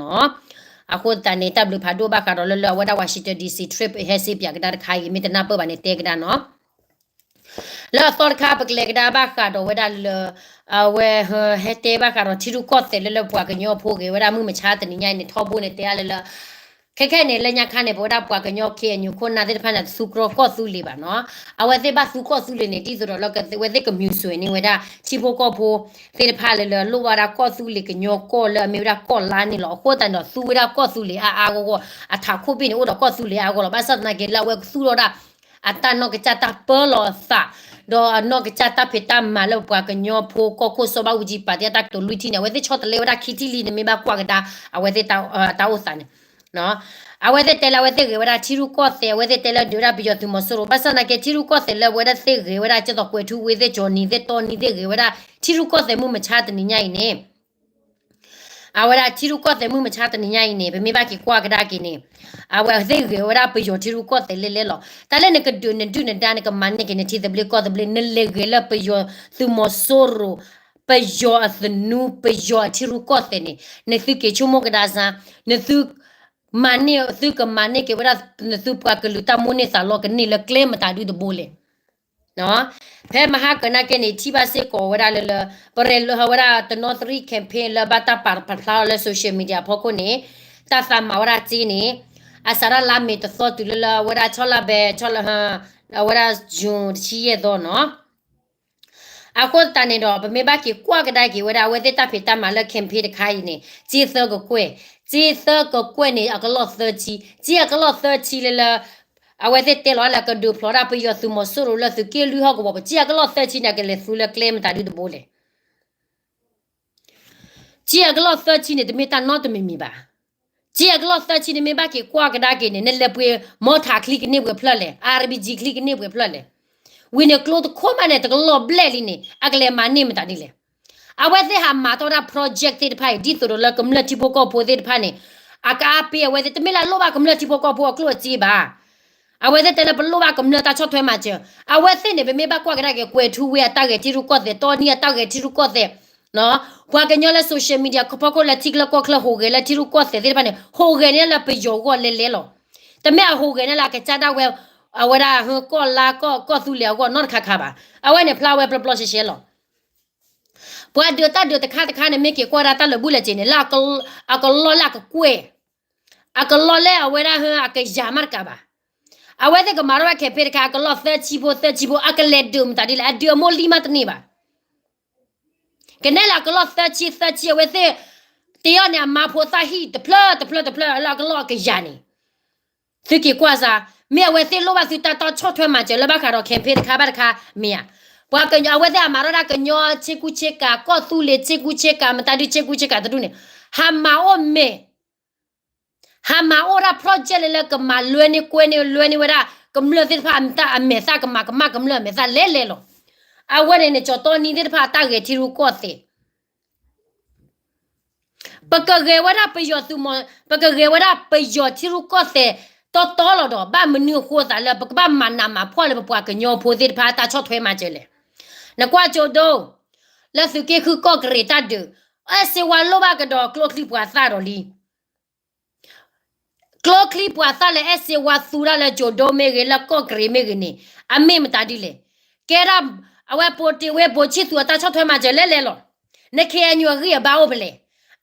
အဃိသတးန့ၣ် တၢ်ဘျုးဖးဒိၣ်ဘၣ်ဃးဒီးလၢလၢအဝဲဒၣ် Washington DC trip ဟဲရှင်းပြကဒါတခါအံၤ ယမ့ၢ်တနၢ်ပၢၢ်ဘၣ်န့ၣ် တဲကဒါနီၤ. လၢအသီတခါ ပကလဲၤကဒါဘၣ်ဃးဒီးဝဲဒၣ်လၢ အဝဲ ဟဲတဲဘၣ်ဃးဒီးထံရူၢ်ကီၢ်သဲးလၢလၢပှၤကညီဖိဂ့ၤဝဲဒၣ် မုၢ်မဆါတနံၤညါအံၤန့ၣ် ထီဘိန့ၣ်တဲဒၣ်လၢလၢ ခဲခဲန့ၣ် လၢညါခါန့ၣ် ပဝဲဒၣ်ပှၤကညီ KNU ခိၣ်နၢ်သ့ၣ်တဖၣ်န့ၣ် တသူကြီကီၢ်သူလ့ၤဘၣ်နီၤ. အဝဲသ့ၣ်ဘၣ်သူကီၢ်သူလ့ၤန့ၣ် ဒ်သိးဒီးလၢအဝဲသ့ၣ်ကမူၤစွဲန့ၢ်ဝဲဒၣ် ထံဖိကီၢ်ဖိသ့ၣ်တဖၣ်လၢလၢ လိၣ်ဘၣ်ဒၣ်ကီၢ်သူလ့ၤကညီကီၢ်လၢအမ့ၢ်ဝဲဒၣ်ကီၢ်လါန့ၣ်လီၤ. အဃိသတးန့ၣ်ဒီး သူဝဲဒၣ်ကီၢ်သူလ့ၤအါအါဂီၢ်ဂီၢ် အထးခိၣ်ဘ့ၣ်န့ၣ် အိၣ်ဒီးကီၢ်သူလ့ၤအါအါဂီၢ်လီၤ. ဘၣ်ဆၣ်သနာ်က့လၢအဝဲကသူၣ်ထီၣ်ဒၣ် အတၢ်နီၢ်ကစၢ်တၢ်ပၢလီၤအသး, ဒီးအနီၢ်ကစၢ်တၢ်ဖံးတၢ်မၤလၢပပှၤကညီဖိကီၢ်ခိၣ်စီၤဘၣ်အူကၠံပာ်တ့ၢ်အတၢ်ကတိၤလွံၢ်ထံၣ်န့ၣ် အဝဲသ့ၣ်ဆီတလဲဝဲဒၣ်ခံထံၣ်လံ နမ့ၢ်ဘၣ်ကွၢ်ကဒါ အဝဲသ့ၣ်တၢ်အိၣ်သးန့ၣ် အဝဲသ့ၣ်တဲလၢအဝဲသ့ၣ်ဂဲၤဝဲဒၣ်ထံရူၢ်ကီၢ်သဲး အဝဲသ့ၣ်တဲလၢဒုးဝဲဒၣ်ပယီၤသုးမီၤစိရိၤ ဘၣ်ဆၣ်သနာ်က့ ထံရူၢ်ကီၢ်သဲးလၢအဝဲဒၣ်သ့ၣ်ဂဲၤဝဲဒၣ် ကဲသိးကွဲၤထူဝ့သ့ၣ် ကၠီၤနံၤသ့ၣ် တီနံၤသ့ၣ် ဂဲၤဝဲဒၣ်ထံရူၢ်ကီၢ်သဲးမုၢ်မဆါတနံၤညါအံၤန့ၣ် အဝဲဒၣ်ထံရူၢ်ကီၢ်သဲးမုၢ်မဆါတနံၤညါအံၤန့ၣ် ပမ့ၢ်ဘၣ်က့ၤကွၢ်ကဒါက့ၤန့ၣ် အဝဲသ့ၣ်ဂဲၤဝဲဒၣ်ပယီၤထံရူၢ်ကီၢ်သဲးလဲၣ်လဲၣ်လီၤ. တၢ်လၢနကဒုးနဒုၣ်နဒါ နကမၤန့ၢ်က့ၤနထံသဘျ့ကီၢ်သဘျ့ နလဲၤဂဲၤလၢပယီၤသုးမီၤစိရိၤ ပယီၤအသနူ ပယီၤအထံရူၢ်ကီၢ်သဲးန့ၣ် နသုက့ၤဆိကမိၣ်ကဒါစါ နသု မၤန့ၢ် သုကမၤန့ၢ်က့ၤဝဲဒၣ် နသုပှၤကလုာ်တၢ်မိၣ်န့ၢ်သးလီကန့ၢ်လၢကျဲမတၤဒုတဘိလဲၣ်. ဖဲမဟါကၢၤနာ်က့န့ၣ် ထံၣ်ဘၣ်စ့ၢ်ကီးဝဲဒၣ်လၢလၢ ပရဲၣ်လၢဝဲဒၣ်တနီသရံၣ် campaign လၢဘၣ်တၢ်ပာ်ဖျါလီၤလၢ social media အဖီခိၣ်န့ၣ် တၢ်သးမၤဝဲဒၣ်စ့န့ၣ် အစးထီၣ်လါမ့ၤတသီတုၤလၢလၢဝဲဒၣ်ဆီလါဘဲ ဆီလါ အဝဲဒၣ် June တဆံယဲၢ်သီနီၤ အဃိသတးန့ၣ်ဒီး ပမ့ၢ်ဘၣ်က့ၤကွၢ်ကဒါက့ၤဝဲဒၣ် အဝဲသ့ၣ်တၢ်ဖံးတၢ်မၤလၢ campaign တခါအံၤန့ၣ် စ့သၢကကွဲၢ်, စ့သၢကကွဲၢ်န့ၣ် အကလီၢ်သၢဆံ, စ့အကလီၢ်သၢဆံလၢလၢ အဝဲသ့ၣ်တဲလီၤလၢကဒုးဖျိးဒၣ်ပယီၤသုးမီၤစိရိၤလၢသုးက့လွံၢ်ဟီၣ်ကဝီၤပူၤ စ့အကလီၢ်သၢဆံန့ၣ် အကလဲၤသူလၢကျဲမတၤဒုတဘိလဲၣ်. စ့အကလီၢ်သၢဆံန့ၣ် တမ့ၢ်တၢ်နီတမံၤမံၤဘၣ်. စ့အကလီၢ်သၢဆံန့ၣ်မ့ၢ်ဘၣ်က့ၤကွၢ်ကဒါက့ၤန့ၣ် နလဲၤပှ့ၤ mortar ချံကန့ၢ်ပှဲၤဖျၢၣ်လဲၣ်, RPG ချံကန့ၢ်ပှဲၤဖျၢၣ်လဲၣ်. ဝံၤန့ၣ်ကျိတခိၣ်မးန့ၣ် တကလီၢ်ဘျဲၣ်လံန့ၣ် အကလဲၤမၤန့ၢ်မတၤဒ်လဲၣ်. အဝဲသ့ၣ်ဟးမၤထီၣ်ဝဲဒၣ် project သ့ၣ်တဖၣ်အံၤ ဒ်သိးဒီးလၢကမျၢၢ်ထံဖိကီၢ်ဖိသ့ၣ်တဖၣ်န့ၣ် အကအါပ့ၤအဝဲသ့ၣ် တမ့ၢ်လၢအလိၣ်ဘၣ်ကမျၢၢ်ထံဖိကီၢ်ဖိအကျိၣ်အစ့ဘၣ်. အဝဲသ့ၣ်တဲလၢပလိၣ်ဘၣ်ကမျၢၢ်တၢ်ဆီၣ်ထွဲမၤစၢၤ, အဝဲသ့ၣ်န့ၣ် ပမ့ၢ်ဘၣ်ကွၢ်ကဒါက့ၤ ကွဲၤထူဝ့အတၢ်ဂဲၤထံရူၢ်ကီၢ်သဲး တီနံၤအတၢ်ဂဲၤထံရူၢ်ကီၢ်သဲး ပှၤကညီလၢ social media ဖီခိၣ်လၢထံချၢကီၢ်ချၢဟူးဂဲၤလၢထံရူၢ်ကီၢ်သဲးသ့ၣ်တဖၣ်န့ၣ် ဟူးဂဲၤန့ၢ်လၢပယီၤအဂီၢ်လဲၤလဲၤလီၤ. တမ့ၢ်အဟူးဂဲၤန့ၢ်လၢအကစၢ်ဒၣ်ဝဲ အဝဲဒၣ်ဟၢကီၢ်လါကီၢ်ကီၢ်သူလ့ၤအဂီၢ်နီတခါခါဘၣ်. အဝဲန့ၣ်ဖျါဝဲပျီပျီရှဲရှဲလီၤ. ပှၤဒုးတၢ်ဒုးတခါတခါန့ၣ် မ့ၢ်က့ၤကွၢ်ဒၣ်တၢ်လၢာ်ဘူၣ်လၢာ်စ့ၤန့ၣ် လၢအကလီၢ်လၢအကကွဲၢ် အကလီၢ်လၢအဝဲဒၣ်ဟၢအကယၤမးတကးဘၣ်. အဝဲသ့ၣ်ကမၤထီၣ်ဝဲ campaign တခါ အကလီၢ်သၢဆံဖိသၢဆံဖိ အကလဲၤဒုးမတၤဒ်လဲၣ် အဒုးအမိၢ်လံမးတန့ၢ်ဘၣ်. ကနဲလၢအကလီၢ်သၢဆံသၢဆံ အဝဲသ့ၣ် တယီၢ်န့ၣ် အမါဖိသၣ်ဟံၣ်တဖျၢၣ်တဖျၢၣ်တဖျၢၣ်လၢအကလီၢ်အကယၤန့ၣ် သုက့ၤကွၢ်စါ, မ့ၢ်အဝဲသ့ၣ်လိၣ်ဘၣ်သုတၢ်ဆီၣ်ထွဲမၤစၢၤလၢဘၣ်ဃးဒီး campaign တခါဘၣ်တခါ မ့ၢ်ဧါ. ပှၤကညီအဝဲသ့ၣ်အမၤထီၣ်ဒၣ်ကညီဆ့ကူဆ့ကၤ ကီၢ်သူလ့ၤဆ့ကူဆ့ကၤ မတၤဒုဆ့ကူဆ့ကၤတဒူၣ်န့ၣ် ဟးမၤအိၣ်မဲာ် ဟးမၤအိၣ်ဒၣ် project လၢလၢကမၤလွဲန့ၢ်ကွဲန့ၢ်လွဲန့ၢ်ဝဲဒၣ် ကမျၢၢ်သ့ၣ်တဖၣ်အမဲာ်သၣ် ကမၤကမၣ်ကမျၢၢ်အမဲာ်သၣ်လဲၤလဲၤလီၤ. အဝဲန့ၣ်န့ၣ် ကၠီၤတီနံသ့ၣ်တဖၣ်အတၢ်ဂဲၤထံရူၢ်ကီၢ်သဲး ပကဂဲၤဝဲဒၣ်ပယီၤသုးမီၤ ပကဂဲၤဝဲဒၣ်ပယီၤထံရူၢ်ကီၢ်သဲး တီတီလီၤဒီး ဘၣ်မနုၤအဃိသးလၢပကဘၣ်မၤနးမၤဖှီၣ်လၢပပှၤကညီဖိသ့ၣ်တဖၣ်တၢ်ဆီၣ်ထွဲမၤစၢၤလဲၣ်. နကွၢ်ကၠိဒိ လၢသုးက့ဃုကီၢ်ကရံးတၢ်ဒုး အဲၣ်စ့ဝါလိၣ်ဘၣ်ကဒီးကျိချံပှၤသၣ်ဒီးလံ ကျိချံပှၤသၣ်လၢအဲၣ်စ့ဝါသူဒၣ်လၢကၠိဒိမ့ၢ်ဂ့ၤ လၢကီၢ်ကရံးမ့ၢ်ဂ့ၤန့ၣ် အမ့ၢ်မတၤဒ်လဲၣ်. ကဲဒၣ် အဝဲပိာ်တ့ၢ်ဝ့ၢ်ပိာ်ဆံၣ်သူအတၢ်ဆီၣ်ထွဲမၤစၢၤလဲၤလဲၤလီၤ. န ခ့ၣ်အဲၣ်ယူၣ် အဂံၢ်အဘါအိၣ်ဖဲလဲၣ်.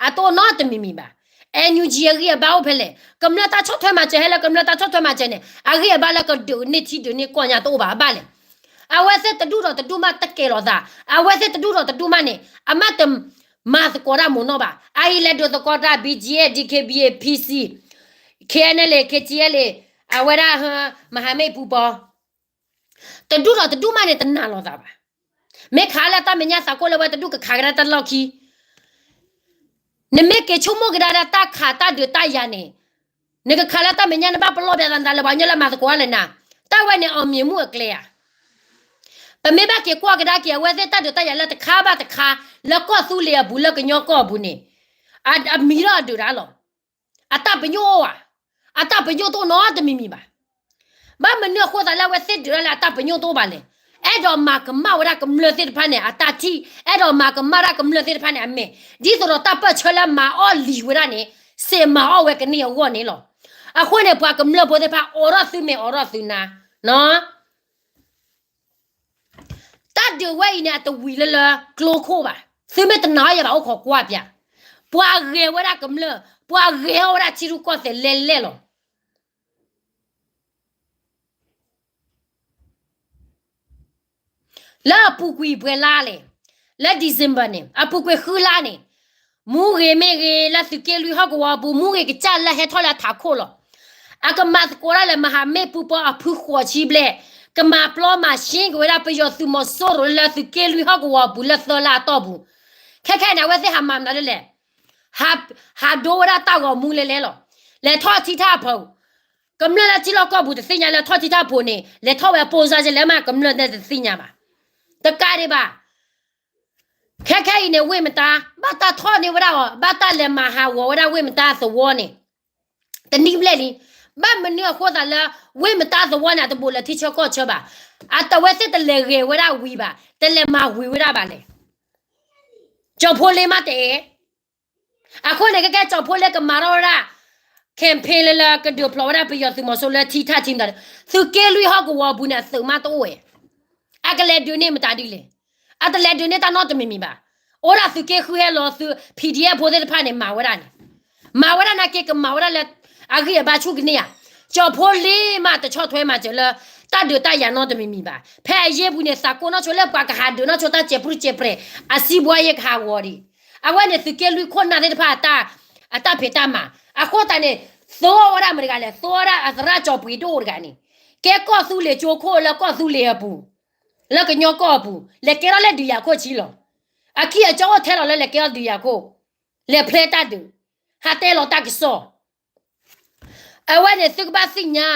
အတအိၣ်နီတမံၤမံၤဘၣ်. အဲၣ်ယူၣ်ကၠံၣ် အဂံၢ်အဘါအိၣ်ဖဲလဲၣ်. ကမျၢၢ်တၢ်ဆီၣ်ထွဲမၤစၢၤဟဲလၢကမျၢၢ်တၢ်ဆီၣ်ထွဲမၤစၢၤန့ၣ် အဂံၢ်အဘါလၢကဒုးန့ၢ်ထံဒုးန့ၢ်ကီၢ်ညါတအိၣ်ဘၣ် အဘၣ်လဲၣ်. အဝဲသ့ၣ်တဒူၣ်ဒီးတဒူၣ်မးတကဲၤလိာ်သး. အဝဲသ့ၣ်တဒူၣ်ဒီးတဒူၣ်မးန့ၣ် အမ့ၢ်တမၤသကိးတၢ်မုာ်နီၢ်ဘၣ်. အအံၤလဲၤဒုးသကိးတၢ် BGF, DKBA, PC, KNLA, KTLA, အဝဲဒၣ် မဟာမိတ်ပူၤပီၤ တဒူၣ်ဒီးတဒူၣ်မးန့ၣ် တနာ်လိာ်သးဘၣ်. မ့ၢ်ခးလၢတၢ်မဲာ်ညါသးကိၣ်လၢဝဲတဒူၣ်ကခးကဒါတၢ်လီၢ်ခံ နမ့ၢ်က့ၤဆိကမိၣ်ကဒါဒၣ်တၢ်ခးတၢ်ဒုးတၢ်ယၤန့ၣ် နကခးလၢတၢ်မဲာ်ညါ နဘၣ်ပလီၢ်ပသးလၢပှၤကညီလၢမၤသကိးအါလဲၣ်နၤ, တၢ်ဝဲန့ၣ် အောင်မြင်မှု အကျဲဧါ. ပမ့ၢ်ဘၣ်က့ၤကွၢ်ကဒါက့ၤ အဝဲသ့ၣ်တၢ်ဒုးတၢ်ယၤလၢတခါဘၣ်တခါ လၢကီၢ်သူလ့ၤအပူၤ လၢကညီကီၢ်အပူၤန့ၣ် အမံၤထီၣ်အဒုးတၢ်လီၤ. အတၢ်ပညိၣ်အိၣ်ဧါ. အတၢ်ပညိၣ်တအိၣ်နီတမံၤမံၤဘၣ်. ဘၣ်မနုၤအဃိသးလၢအဝဲသ့ၣ်ဒုးတၢ်လၢအတၢ်ပညိၣ်တအိၣ်ဘၣ်လဲၣ်. အဲၣ်ဒိးမၤကမၣ်ဝဲဒၣ်ကမျၢၢ်သ့ၣ်တဖၣ်န့ၣ် အတၢ်ထံၣ်, အဲၣ်ဒိးမၤကမၣ်ဒၣ်ကမျၢၢ်သ့ၣ်တဖၣ်န့ၣ်အမဲာ်, ဒ်သိးဒီးတၢ်ပၢၢ်ဆၢလၢမၤအီၣ်လံၤဝဲဒၣ်န့ၣ် စ့မၤအီၣ်ဝဲကန့ၢ်အဂီၢ်န့ၣ်လီၤ. အဃိန့ၣ် ပှၤကမျၢၢ်ဖိသ့ၣ်တဖၣ် အိးထီၣ်သုမဲာ်အိးထီၣ်သုနါ တၢ်ဒုးဝဲအံၤန့ၣ် အတဝံၤလၢလၢကျိခိၣ်ဘၣ်. သုမ့ၢ်တနာ်အီၤယၤဘၣ် အိၣ်ခိးကွၢ်ပၠး, ပှၤဂဲၤဝဲဒၣ်ကမျၢၢ်, ပှၤဂဲၤအီၣ်ဝဲဒၣ်ထံရူၢ်ကီၢ်သဲးလဲၤလဲၤလီၤ. လၢအပူၤကွံာ်ပှဲၤလါလဲၣ်, လၢ December န့ၣ် အပူၤကွံာ်ဃုလါန့ၣ်, မူဂ့ၤမ့ၢ်ဂ့ၤ လၢသုးက့လွံၢ်ဟီၣ်ကဝီၤအပူၤ မူဂ့ၤကစၢ်လၢဟဲထီၣ်လၢအထးခိၣ်လီၤ. အကမၤသကိးဒၣ်လဲာ် မဟာမိတ်ပူၤပှၤအဖုဃိးဆံဘျဲၣ်, ကမၤပျီမၤရှ့က့ၤဝဲဒၣ်ပယီၤသုးမီၤစိရိၤလၢသုးက့လွံၢ်ဟီၣ်ကဝီၤအပူၤလၢသၢလါအတီၢ်ပူၤ, ခဲခဲအံၤန့ၣ် အဝဲသ့ၣ်ဟးမၤမနုၤလဲၣ်, ဟးဒိဝဲဒၣ်တၢ်ဂီၤမူလဲၤလဲၤလီၤ, လဲၤထီၣ်ထံထၣ်ဖီ ကမျၢၢ်လၢထံလီၢ်ကီၢ်ပူၤတသ့ၣ်ညါလၢထီၣ်ထံထီၣ်ဖိန့ၣ် လဲၤထီၣ်ဝဲအပိၢ်စါကလဲၣ်မး ကမျၢၢ်တသ့ၣ်ညါဘၣ်. တကးဒံးဘၣ်. ခဲခဲအံၤန့ၣ် ဝ့ၢ်မတါ ဘၣ်တၢ်ထီၣ်န့ၢ်ဝဲဒၣ်အီၤ ဘၣ်တၢ်လဲၤမၤဟးဂီၤဝဲဒၣ်ဝ့ၢ်မတါသဝီန့ၣ် တနံၣ်ဘျဲၣ်လံ. ဘၣ်မနုၤအဃိသတးလၢ ဝ့ၢ်မတါသဝီန့ၣ် အတဘူးလၢထံဆၢကီၢ်ဆၢဘၣ်. အတဝဲသ့ၣ်တလဲၤဂဲၤဝဲဒၣ်ဝံၤဘၣ်, တလဲၤမၤဝံၤဝဲဒၣ်ဘၣ်လဲၣ်. ကၠီၤဖိလ့မးတဲ အဃိန့ၣ် ကဲကဲကၠီၤဖိလ့ကမၤထီၣ်ဝဲဒၣ် campaign လၢလၢကဒုးဖျိးဝဲဒၣ်ပယီၤသုးမီၤစိရိၤလၢထံထၣ်ထံမတၤ, သုးက့လွံၢ်ဟီၣ်ကဝီၤအပူၤန့ၣ် အသုးမးတအိၣ်ဝဲ, အကလဲၤဒုးန့ၢ်မတၤဒ်လဲၣ်. အတလဲၤဒုးန့ၢ်တၢ်နီတမံၤမံၤဘၣ်. အိၣ်ဒၣ်သုးက့ဃုဟဲလီၤသုး PDF ဖိသ့ၣ်တဖၣ်န့ၣ် မၤဝဲဒၣ်န့ၣ်, မၤဝဲဒၣ်နာ်က့ ကမၤဝဲဒၣ်လၢ အဂံၢ်အဘါဆူၣ်ကန့ၢ်ဧါ. ကၠီၤဖိလ့မးတဆီၣ်ထွဲမၤစၢၤလၢ တၢ်ဒုးတၢ်ယၤနီတမံၤမံၤဘၣ်. ဖဲအယ့ၢ်ပူၤန့ၣ် သးကိးနီၢ်ဆိလၢပှၤကဟးဒုးနီၢ်ဆိတၢ်စဲးပြူၢ်စဲးပြဲး အစံးဘှါယ့ၢ်ကဟးဂီၤဒံး. အဝဲန့ၣ်သုးက့လွံၢ်ခိၣ်နၢ်သ့ၣ်တဖၣ် အတၢ်ဖံးတၢ်မၤ, အဃိသတးန့ၣ် သိဝဲဒၣ်မတၤတဂၤလဲၣ်, သိဝဲဒၣ်အသရၣ်ကၠီၤပှ့ၤဒိၣ်တဂၤန့ၣ်, ကဲကီၢ်သူလ့ၤကၠိခိၣ်လၢကီၢ်သူလ့ၤအပူၤ, လၢကညီကီၢ်အပူၤ လဲၤကဲထီၣ်လၢဒုးယၤခိၣ်ဆံလီၤ. အခံအကၠီအိၣ်ထဲလီၤလၢလဲၤကဲထီၣ်ဒုးယၤခိၣ်, လဲၤဖျဲတၢ်ဒုး, ဟးတဲလီၤတၢ်ကစီၣ်. အဝဲန့ၣ်သုကဘၣ်သ့ၣ်ညါ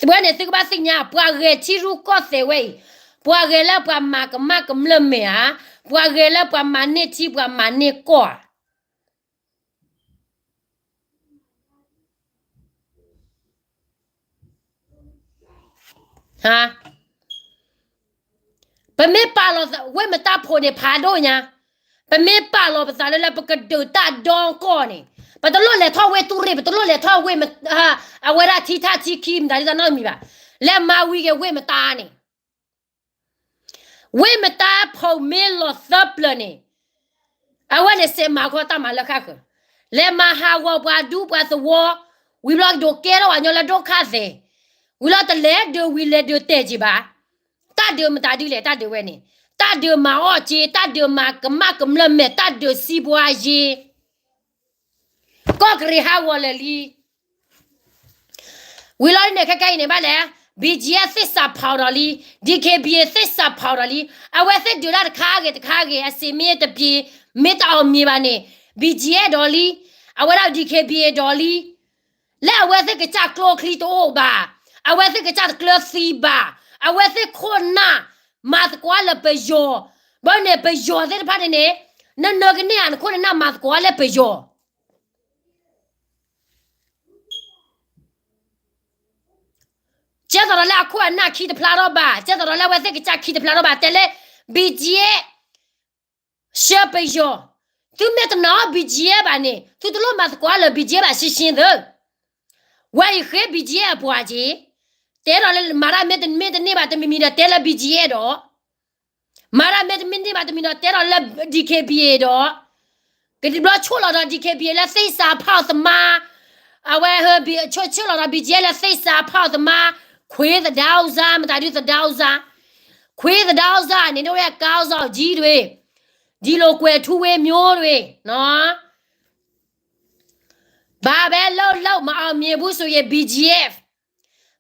သုဝဲန့ၣ်သုကဘၣ်သ့ၣ်ညါ ပှၤဂဲၤထံရူၢ်ကီၢ်သဲးဝဲအံၤ, ပှၤဂဲၤလၢပှၤမၤကမၣ်ကမျၢၢ်မဲာ်ဧါ, ပှၤဂဲၤလၢပှၤမၤန့ၢ်ထံပှၤမၤန့ၢ်ကီၢ်ဧါ. ပမ့ၢ်ပာ်လီၤဝ့ၢ်မတါဖိန့ၣ်ဖးဒိၣ်ညါ, ပမ့ၢ်ပာ်လီၤပသးလၢလၢပကဒုးတၢ်ဒီကီၢ်န့ၣ်, ပတလိၣ်လဲၤထီၣ်ဝ့ၢ်တူၢ်ရ့ၣ်, ပတလိၣ်လဲၤထီၣ်ဝ့ၢ်မ, အဝဲဒၣ်ထံထၣ်ထံခံမတၤဒ်သိးနီတမံၤဘၣ်. လဲၤမၤဝံၤက့ၤဝ့ၢ်မတါန့ၣ် ဝ့ၢ်မတါဖိးမ့ၢ်လီၤသၢပျၢၤန့ၣ်, အဝဲန့ၣ်စဲးမၤခီတၢ်မၤလၢဃၣ်ဃၢၤ, လဲၤမၤဟးဂီၤပှၤဒူပှၤသဝီ, ဝံၤဘျီကဒိးကဲထီၣ်ပှၤညီလၢဒိၣ်ခါသဲး, ဝံၤလီၤတလဲၤဒုးဝံၤလဲၤဒုးတဲာ်က့ၤဘၣ်. တၢ်ဒုးမတၤဒ်လဲၣ် တၢ်ဒုးဝဲန့ၣ်, တၢ်ဒုးမၤအီၣ်က့ၤ, တၢ်ဒုးမၤကမၣ်ကမျၢၢ်မဲာ်, တၢ်ဒုးစံးဘှါယ့ၢ် ကီၢ်ကရံၣ်ဟးဂီၤလၢာ်လံ. ဝံၤလီၤဒ်န့ၣ် ခဲကဲအံၤန့ၣ်ဘၣ်လဲၣ်, BGF သ့ၣ်စးဖးအီၤဒီးလံ, DKBA သ့ၣ်စးဖးအီၤဒီးလံ, အဝဲသ့ၣ်ဒုးတၢ်တခါဂ့ၤတခါဂ့ၤ အစ့မ့ၢ်တပျ့ၤ, မ့ၢ်တအီၣ်မ့ၤဘၣ်န့ၣ်, BGF ဒီးလံ, အဝဲဒၣ် DKBA ဒီးလံ, လၢအဝဲသ့ၣ်ကစၢ်ကျိချံတအိၣ်ဘၣ်, အဝဲသ့ၣ်ကစၢ်တကျၢၤသံဘၣ်, အဝဲသ့ၣ်ခိၣ်နၢ်မၤသကိးလၢပယီၤ, ဘၣ်န့ၣ်ပယီၤသ့ၣ်တဖၣ်န့ၣ်န့ၣ်, နနၢၤကန့ၢ်ဧါ နခိၣ်နနၢ်မၤသကိးလၢပယီၤ ကဲသိးဒီးလၢအခိၣ်အနၢ်ခံတဖျါထီၣ်ဘၣ်, ကဲသိးဒီးလၢအဝဲသ့ၣ်ကစၢ်ခံတဖျါထီၣ်ဘၣ်, တဲလၢ BGF ဆှၢပယီၤ, သုမ့ၢ်တနာ်အီၤ BGF ဘၣ်န့ၣ် သုတလိၣ်မၤသကိးလၢ BGF ဘၣ်ရှင်းရှင်းသၢ, ဝဲအံၤဃ့ BGF အပှၤက့ၤ, တဲဒီးလၢမၤတၢ်မ့ၢ်တမ့ၢ်တန့ၢ်ဘၣ်တမံၤမံၤဒီးတဲလၢ BGF ဒီး မၤတၢ်မ့ၢ်တမ့ၢ်တန့ၢ်ဘၣ်တမံၤဒီးတဲဒီးလၢ DKBA ဒီး, ကဘျီဆိၣ်လီၤဒီး DKBA လၢ သ့ၣ်စးဖးအီၤသမါ, အဝဲဟဲ ဆိၣ်လီၤဒီး BGF လၢ သ့ၣ်စးဖးအီၤသမါ, ခွ့သဒါအူစါ မတၤဒုသဒါအူစါ, ခွ့သဒါအူစါန့ၣ် ဒိၣ်ဝဲကါအူစါအီၤကံဒွံ, ဒီးလိာ်ကွဲၤထူဝ့ၤမျိဒွံ, ဘာပဲလုပ်လုပ် မအောင်မြင်ဘူးဆိုရင် BGF,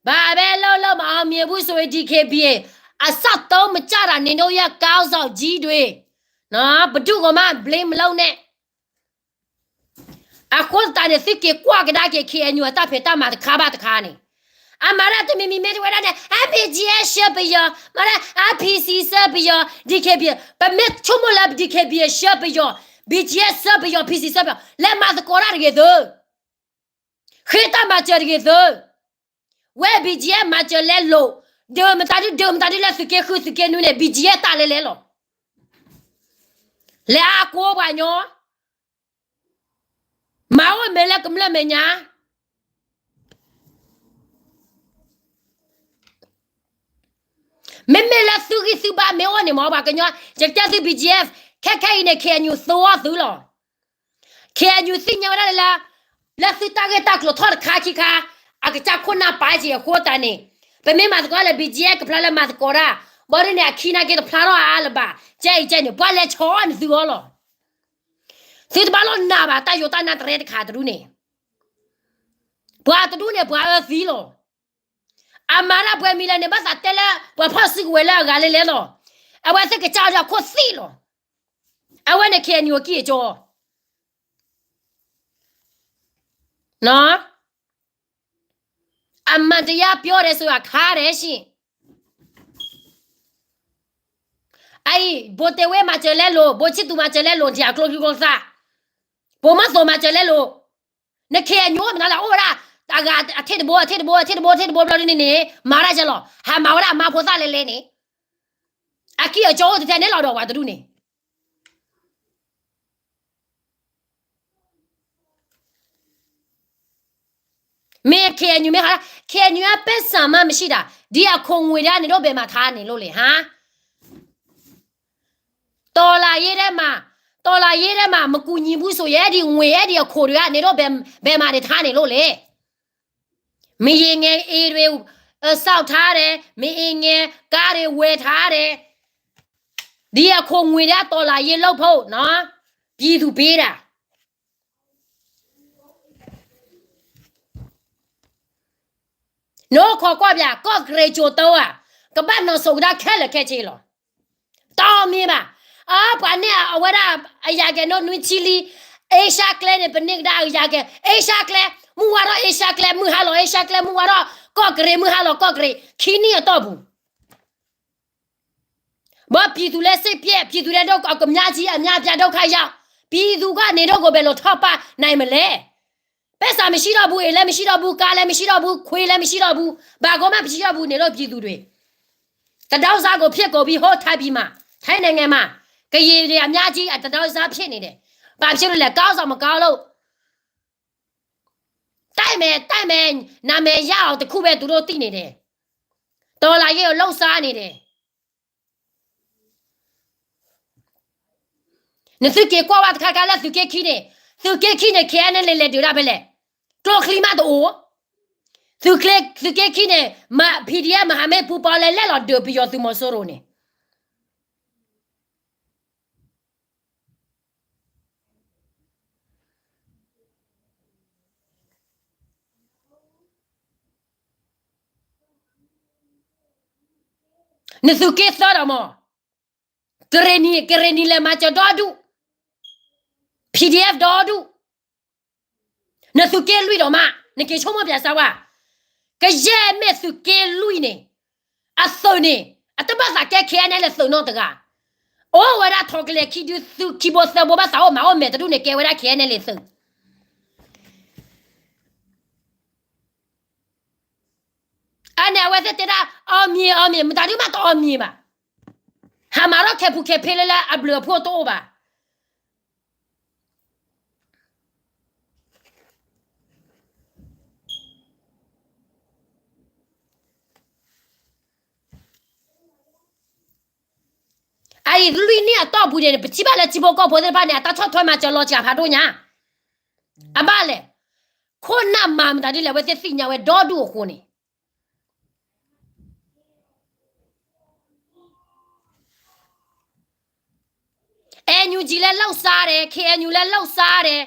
ဘာပဲလုပ်လုပ် မအောင်မြင်ဘူးဆိုရင် DKBA, အစတုံးမကြတာ နင်တို့ရဲ့ ခေါင်းဆောင်ကြီးတွေ, ဘယ်သူ့ကိုမှ blame မလုပ်နဲ့. အဃိသတးန့ၣ် သုက့ၤကွၢ်ကဒါက့ၤ KNU အတၢ်ဖံးတၢ်မၤတခါဘၣ်တခါန့ၣ်, အမၤတၢ်တမံၤမံၤမ့ၢ်တဝဲဒၣ်န့ၣ် အ BGF ဆှၢပယီၤ, မၤတၢ် အ PC ဆှၢပယီၤ, DKBA, ပမ့ၢ်ဆိကမိၣ်လၢ DKBA ဆှၢပယီၤ, BGF ဆှၢပယီၤ, PC ဆှၢပယီၤ, လဲၤမၤသကိးတၢ်တဂ့ၤသု, ဃ့တၢ်မၤစၢၤတဂ့ၤသု, ဝဲ BGF မၤစၢၤလဲလိာ်, ဒုးမတၤဒုး ဒုးမတၤဒုးလၢသုးက့ဃု သုးက့နွံန့ၣ် BGF တၢ်လဲလဲလီၤ. လဲၤအါကိးပှၤညီ, မၤအိၣ်မဲာ်လၢကမျၢၢ်မဲာ်ညါ, မ့မ့ၢ်လၢသုဂံၢ်သုဘါမ့ၢ်အိၣ်န့ၣ်မ့ၢ် ပှၤကညီ, ယကတဲသု BGF, ခဲခဲအံၤန့ၣ် KNU သိအီၤသုလီၤ. KNU သ့ၣ်ညါဝဲဒၣ်လၢ, လၢသုတၢ်ဂ့ၢ်တၢ်ကျိၤထီၣ်တခါခံခါ, အကစၢ်ခိၣ်နၢ်ပာ်က့ၤအဃိသတးန့ၣ်, ပမ့ၢ်မၤသကိးလၢ BGF ကဖျါလၢမၤသကိးတၢ်, ဘၣ်ဒ်န့ၣ် အခံနာ်က့တဖျါထီၣ်အါလၢၤဘၣ်, ကဲအံၤကဲန့ၣ် ပှၤလဲၤဆီအီၤန့ၣ်သုအီၤလီၤ. သုတဘၣ်လိၣ်နာ်ဘၣ် တၢ်ယိးတၢ်နါတရဲတခါတရူၢ်န့ၣ်, ပှၤတဒူၣ်န့ၣ် ပှၤအၢသံလီၤ. အမၤတၢ်ပှဲၤမံၤလဲၣ်န့ၣ် ဘၣ်သးတဲလၢ ပှၤဖီၣ်စုကဝဲၤလၢအဂၤလဲၣ်လဲၣ်လီၤ. အဝဲသ့ၣ်ကစၢ်အီၤဒီးအခိၣ်သံလီၤ. အဝဲန့ၣ် KNU အကံၢ်အကီ အမှန်တရားပြောတယ်ဆိုတာ ခါတယ်ရှင်. အအံၤ ဘိၣ်တဲဝဲမၤစၢၤလဲလိာ်, ဘိၣ်ဆံၣ်သူမၤစၢၤလဲလိာ်, ဒီးအကျိချံကျိသၣ်, ဘိၣ်မးသိးမၤစၢၤလဲလိာ်, န KNU မနုၤလဲၣ် အိၣ်ဝဲဒၣ် အဂၤအထ့ၣ်တဘိ အထ့ၣ်တဘိ အထ့ၣ်တဘိ အထ့ၣ်တဘိဘျီဒ်န့ၣ်န့ၣ် မၤတၢ်ကဲလီၤ. ဟးမၤဝဲဒၣ်အမါဖိသၣ်လဲၤလဲၤန့ၣ် အကံၢ်အကီအိၣ်တထဲန့ၣ်လီၤဒီးပှၤတဒူၣ်န့ၣ် မ့ၢ် KNU မ့ၢ်ဟးလၢ KNU အပဲစၢ်မးမဆံးတၢ် ဒ်အခိၣ်ငွေဒၣ်န့ၣ် ဒိၣ်ဘဲးမၤထါန့ၣ်လိၣ်လဲၣ်ဟါ. တော်လှန်ရေးထဲမှာ တော်လှန်ရေးထဲမှာ မကူညီဘူးဆိုရင် အဲဒီငွေ အဲဒီအခွန်တွေက နင်တို့ ဘယ် ဘယ်မှာ နေ ထားနေလို့လဲ. မ့ၢ်အင်ငယ် အိမ်တွေ ဆောက်ထားတယ်, မ့ၢ်အင်ငယ် ကားတွေ ဝယ်ထားတယ်, ဒီအခွန်ငွေတွေက တော်လှန်ရေးလုပ်ဖို့နော်, ပြည်သူပေးတာ. နအိၣ်ခိးကွၢ်ပၠး ကီၢ်ကရ့းကၠိၤတၢဧါ, ကဘၣ်နီၢ်ဆိးကဒါခဲလၢာ်ခဲဆ့လီၤ. တအီၣ်မ့ၤဘၣ်. အပှၤန့ၣ်အဝဲဒၣ်အယၤကဲၤနီၣ်နွံဆံလံ, အ့ရှါကျဲန့ၣ် ပန့ၢ်ကဒါအယၤကဲၤ, အ့ရှါကျဲ, မုၢ်ဝါထီၣ်အ့ရှါကျဲ, မုၢ်ဟါလီၤအ့ရှါကျဲ, မုၢ်ဝါထီၣ်ကီၢ်ကရ့း, မုၢ်ဟါလီၤကီၢ်ကရ့း, ခံနံၣ်အတီၢ်ပူၤ ဘၣ် ပြည်သူလည်း စိတ်ပျက်, ပြည်သူလည်း ဒုက္ခ အများကြီး အများအပြား ဒုက္ခရောက်, ပြည်သူက နင်တို့ကို ဘယ်လို ထောက်ပံ့နိုင်မလဲ. ပိုက်ဆံမရှိတော့ဘူး, အိမ်လည်းမရှိတော့ဘူး, ကားလည်းမရှိတော့ဘူး, ခွေးလည်းမရှိတော့ဘူး, ဘာမှမရှိတော့ဘူး, နင်တို့ ပြည်သူတွေ. တဒေါ်စားကို ဖြစ်ကုန်ပြီ, ဟို ထိုင်းပြည်မှာ, ထိုင်းနိုင်ငံမှာ, ကရင်တွေ အများကြီး တဒေါ်စားဖြစ်နေတယ်. ဘာဖြစ်လို့လဲ, ကောင်းဆောင်မကောင်းလို့. တိုက်မယ်, တိုက်မယ်, နာမည်ရအောင် တစ်ခုပဲ သူတို့သိနေတယ်. တော်လှန်ရေးကို လှုပ်ရှားနေတယ်. နသုက့ၤကွၢ်ဝဲတခါခါလၢသုးက့ခံန့ၣ်, သုးက့ခံန့ၣ် KNLA လဲၤဒုးဒၣ်ဖဲလဲၣ်, ကျိချံမးတအိၣ်, သုးက့ခံန့ၣ် PDF မဟာမိတ်ပူၤပီလဲၤလဲၣ်လီၤ ဒုးပယီၤသုးမီၤစိရိၤန့ၣ် နသုးက့သၢဒီးမး, ကရ့ၣ်နံၤ, ကရ့ၣ်နံၤလဲၤမၤစၢၤဒီဒူၣ်, PDF ဒီဒူၣ်, နသုးက့လွံၢ်ဒီးမး, နက့ၤဆိကမိၣ်ပၠးစၢဝါ, ကယဲၢ်မ့ၢ်သုးက့လွံၢ်န့ၣ်, အသုးန့ၣ်, အတဘၣ်သးကဲ KNLA သုးနီတဂၤ, အိၣ်ဝဲဒၣ်ထီၣ်ကလဲၤခံဒုသုးခံဘိသၢဘိဘၣ်သးအိၣ်မၤအိၣ်မဲာ်တဒူၣ်န့ၣ် ကဲဝဲဒၣ် KNLA သုး အန့ၣ်အဝဲသ့ၣ်တဲဒၣ် အောင်မြင်,အောင်မြင်, မတၤဒုမးတအောင်မြင်ဘၣ်. ဟးမၤထီၣ်ခဲပူၤခဲဖ့လၢလၢအဘျုးအဖှိၣ်တအိၣ်ဘၣ်. အအံၤလွံၢ်နံၣ်အတီၢ်ပူၤန့ၣ် ပထံၣ်ဘၣ်လၢထံဖိကီၢ်ဖိသ့ၣ်တဖၣ်န့ၣ် အတၢ်ဆီၣ်ထွဲမၤစၢၤလီၤစှၤဖးဒိၣ်ညါ, အဘၣ်လဲၣ်, ခိၣ်နၢ်မၤမတၤဒ်လဲၣ် အဝဲသ့ၣ်သ့ၣ်ညါဝဲဒီဒူၣ်အဃိန့ၣ် NUG လည်းလှုပ်ရှားတယ်, KNU လည်းလှုပ်ရှားတယ်,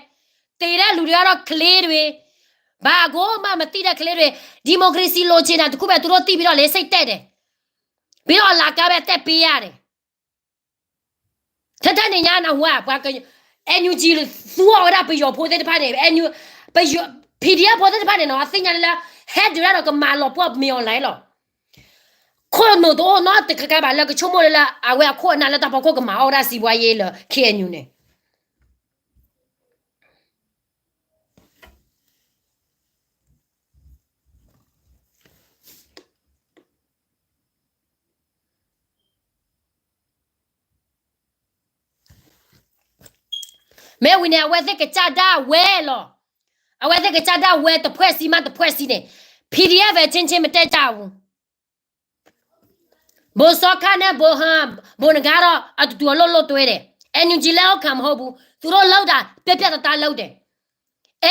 သေတဲ့လူတွေကတော့ ကလေးတွေ, ဘာကိုမှမသိတဲ့ကလေးတွေ, ဒီမိုကရေစီလိုချင်တာတစ်ခုပဲ သူတို့သိပြီးတော့ လေဆိပ်တက်တယ်, ပြီးတော့ အလကားပဲ တက်ပေးရတယ်. ထဲထဲန့ၣ်ညါနဟူဧါ, ပှၤက NUG သူအီၤဝဲဒၣ်ပယီၤဖိသ့ၣ်တဖၣ်န့ၣ်, PDF ဖိသ့ၣ်တဖၣ်န့ၣ်နီၤ အသ့ၣ်ညါလၢ ဟဲဒုးတၢ်ဒီးကမၤလီၤပှီၢ်မ့ၢ်အီၤလဲၣ်လီၤ. ခိၣ်နူာ်တအိၣ်နီတကကါဘၣ်လၢကဆိကမိၣ်လၢလၢ အဝဲအခိၣ်အနၢ်လၢတၢ်ဖီခိၣ်ကမၤအီၣ်ဝဲဒၣ်စံးဘှါယ့လၢ KNU န့ၣ် မ့ၢ်ဝံၤန့ၣ် အဝဲသ့ၣ်ကစၢ်ဒၣ်ဝဲလီၤ. အဝဲသ့ၣ်ကစၢ်ဒၣ်ဝဲ တဖွဲ့စည်းမှတဖွဲ့စည်းန့ၣ်, PDF ပဲ ချင်းချင်း မတက်ကြဘူး. ဗိုလ်စောခနဲ့ ဗိုလ်ဟန်, ဗိုလ်နဂါးတော့ အတူတူအလုပ်လုပ်တွဲတယ်. NUG လက်အောက်ခံမဟုတ်ဘူး. သူတို့လုပ်တာ ပြတ်ပြတ်သားသားလုပ်တယ်.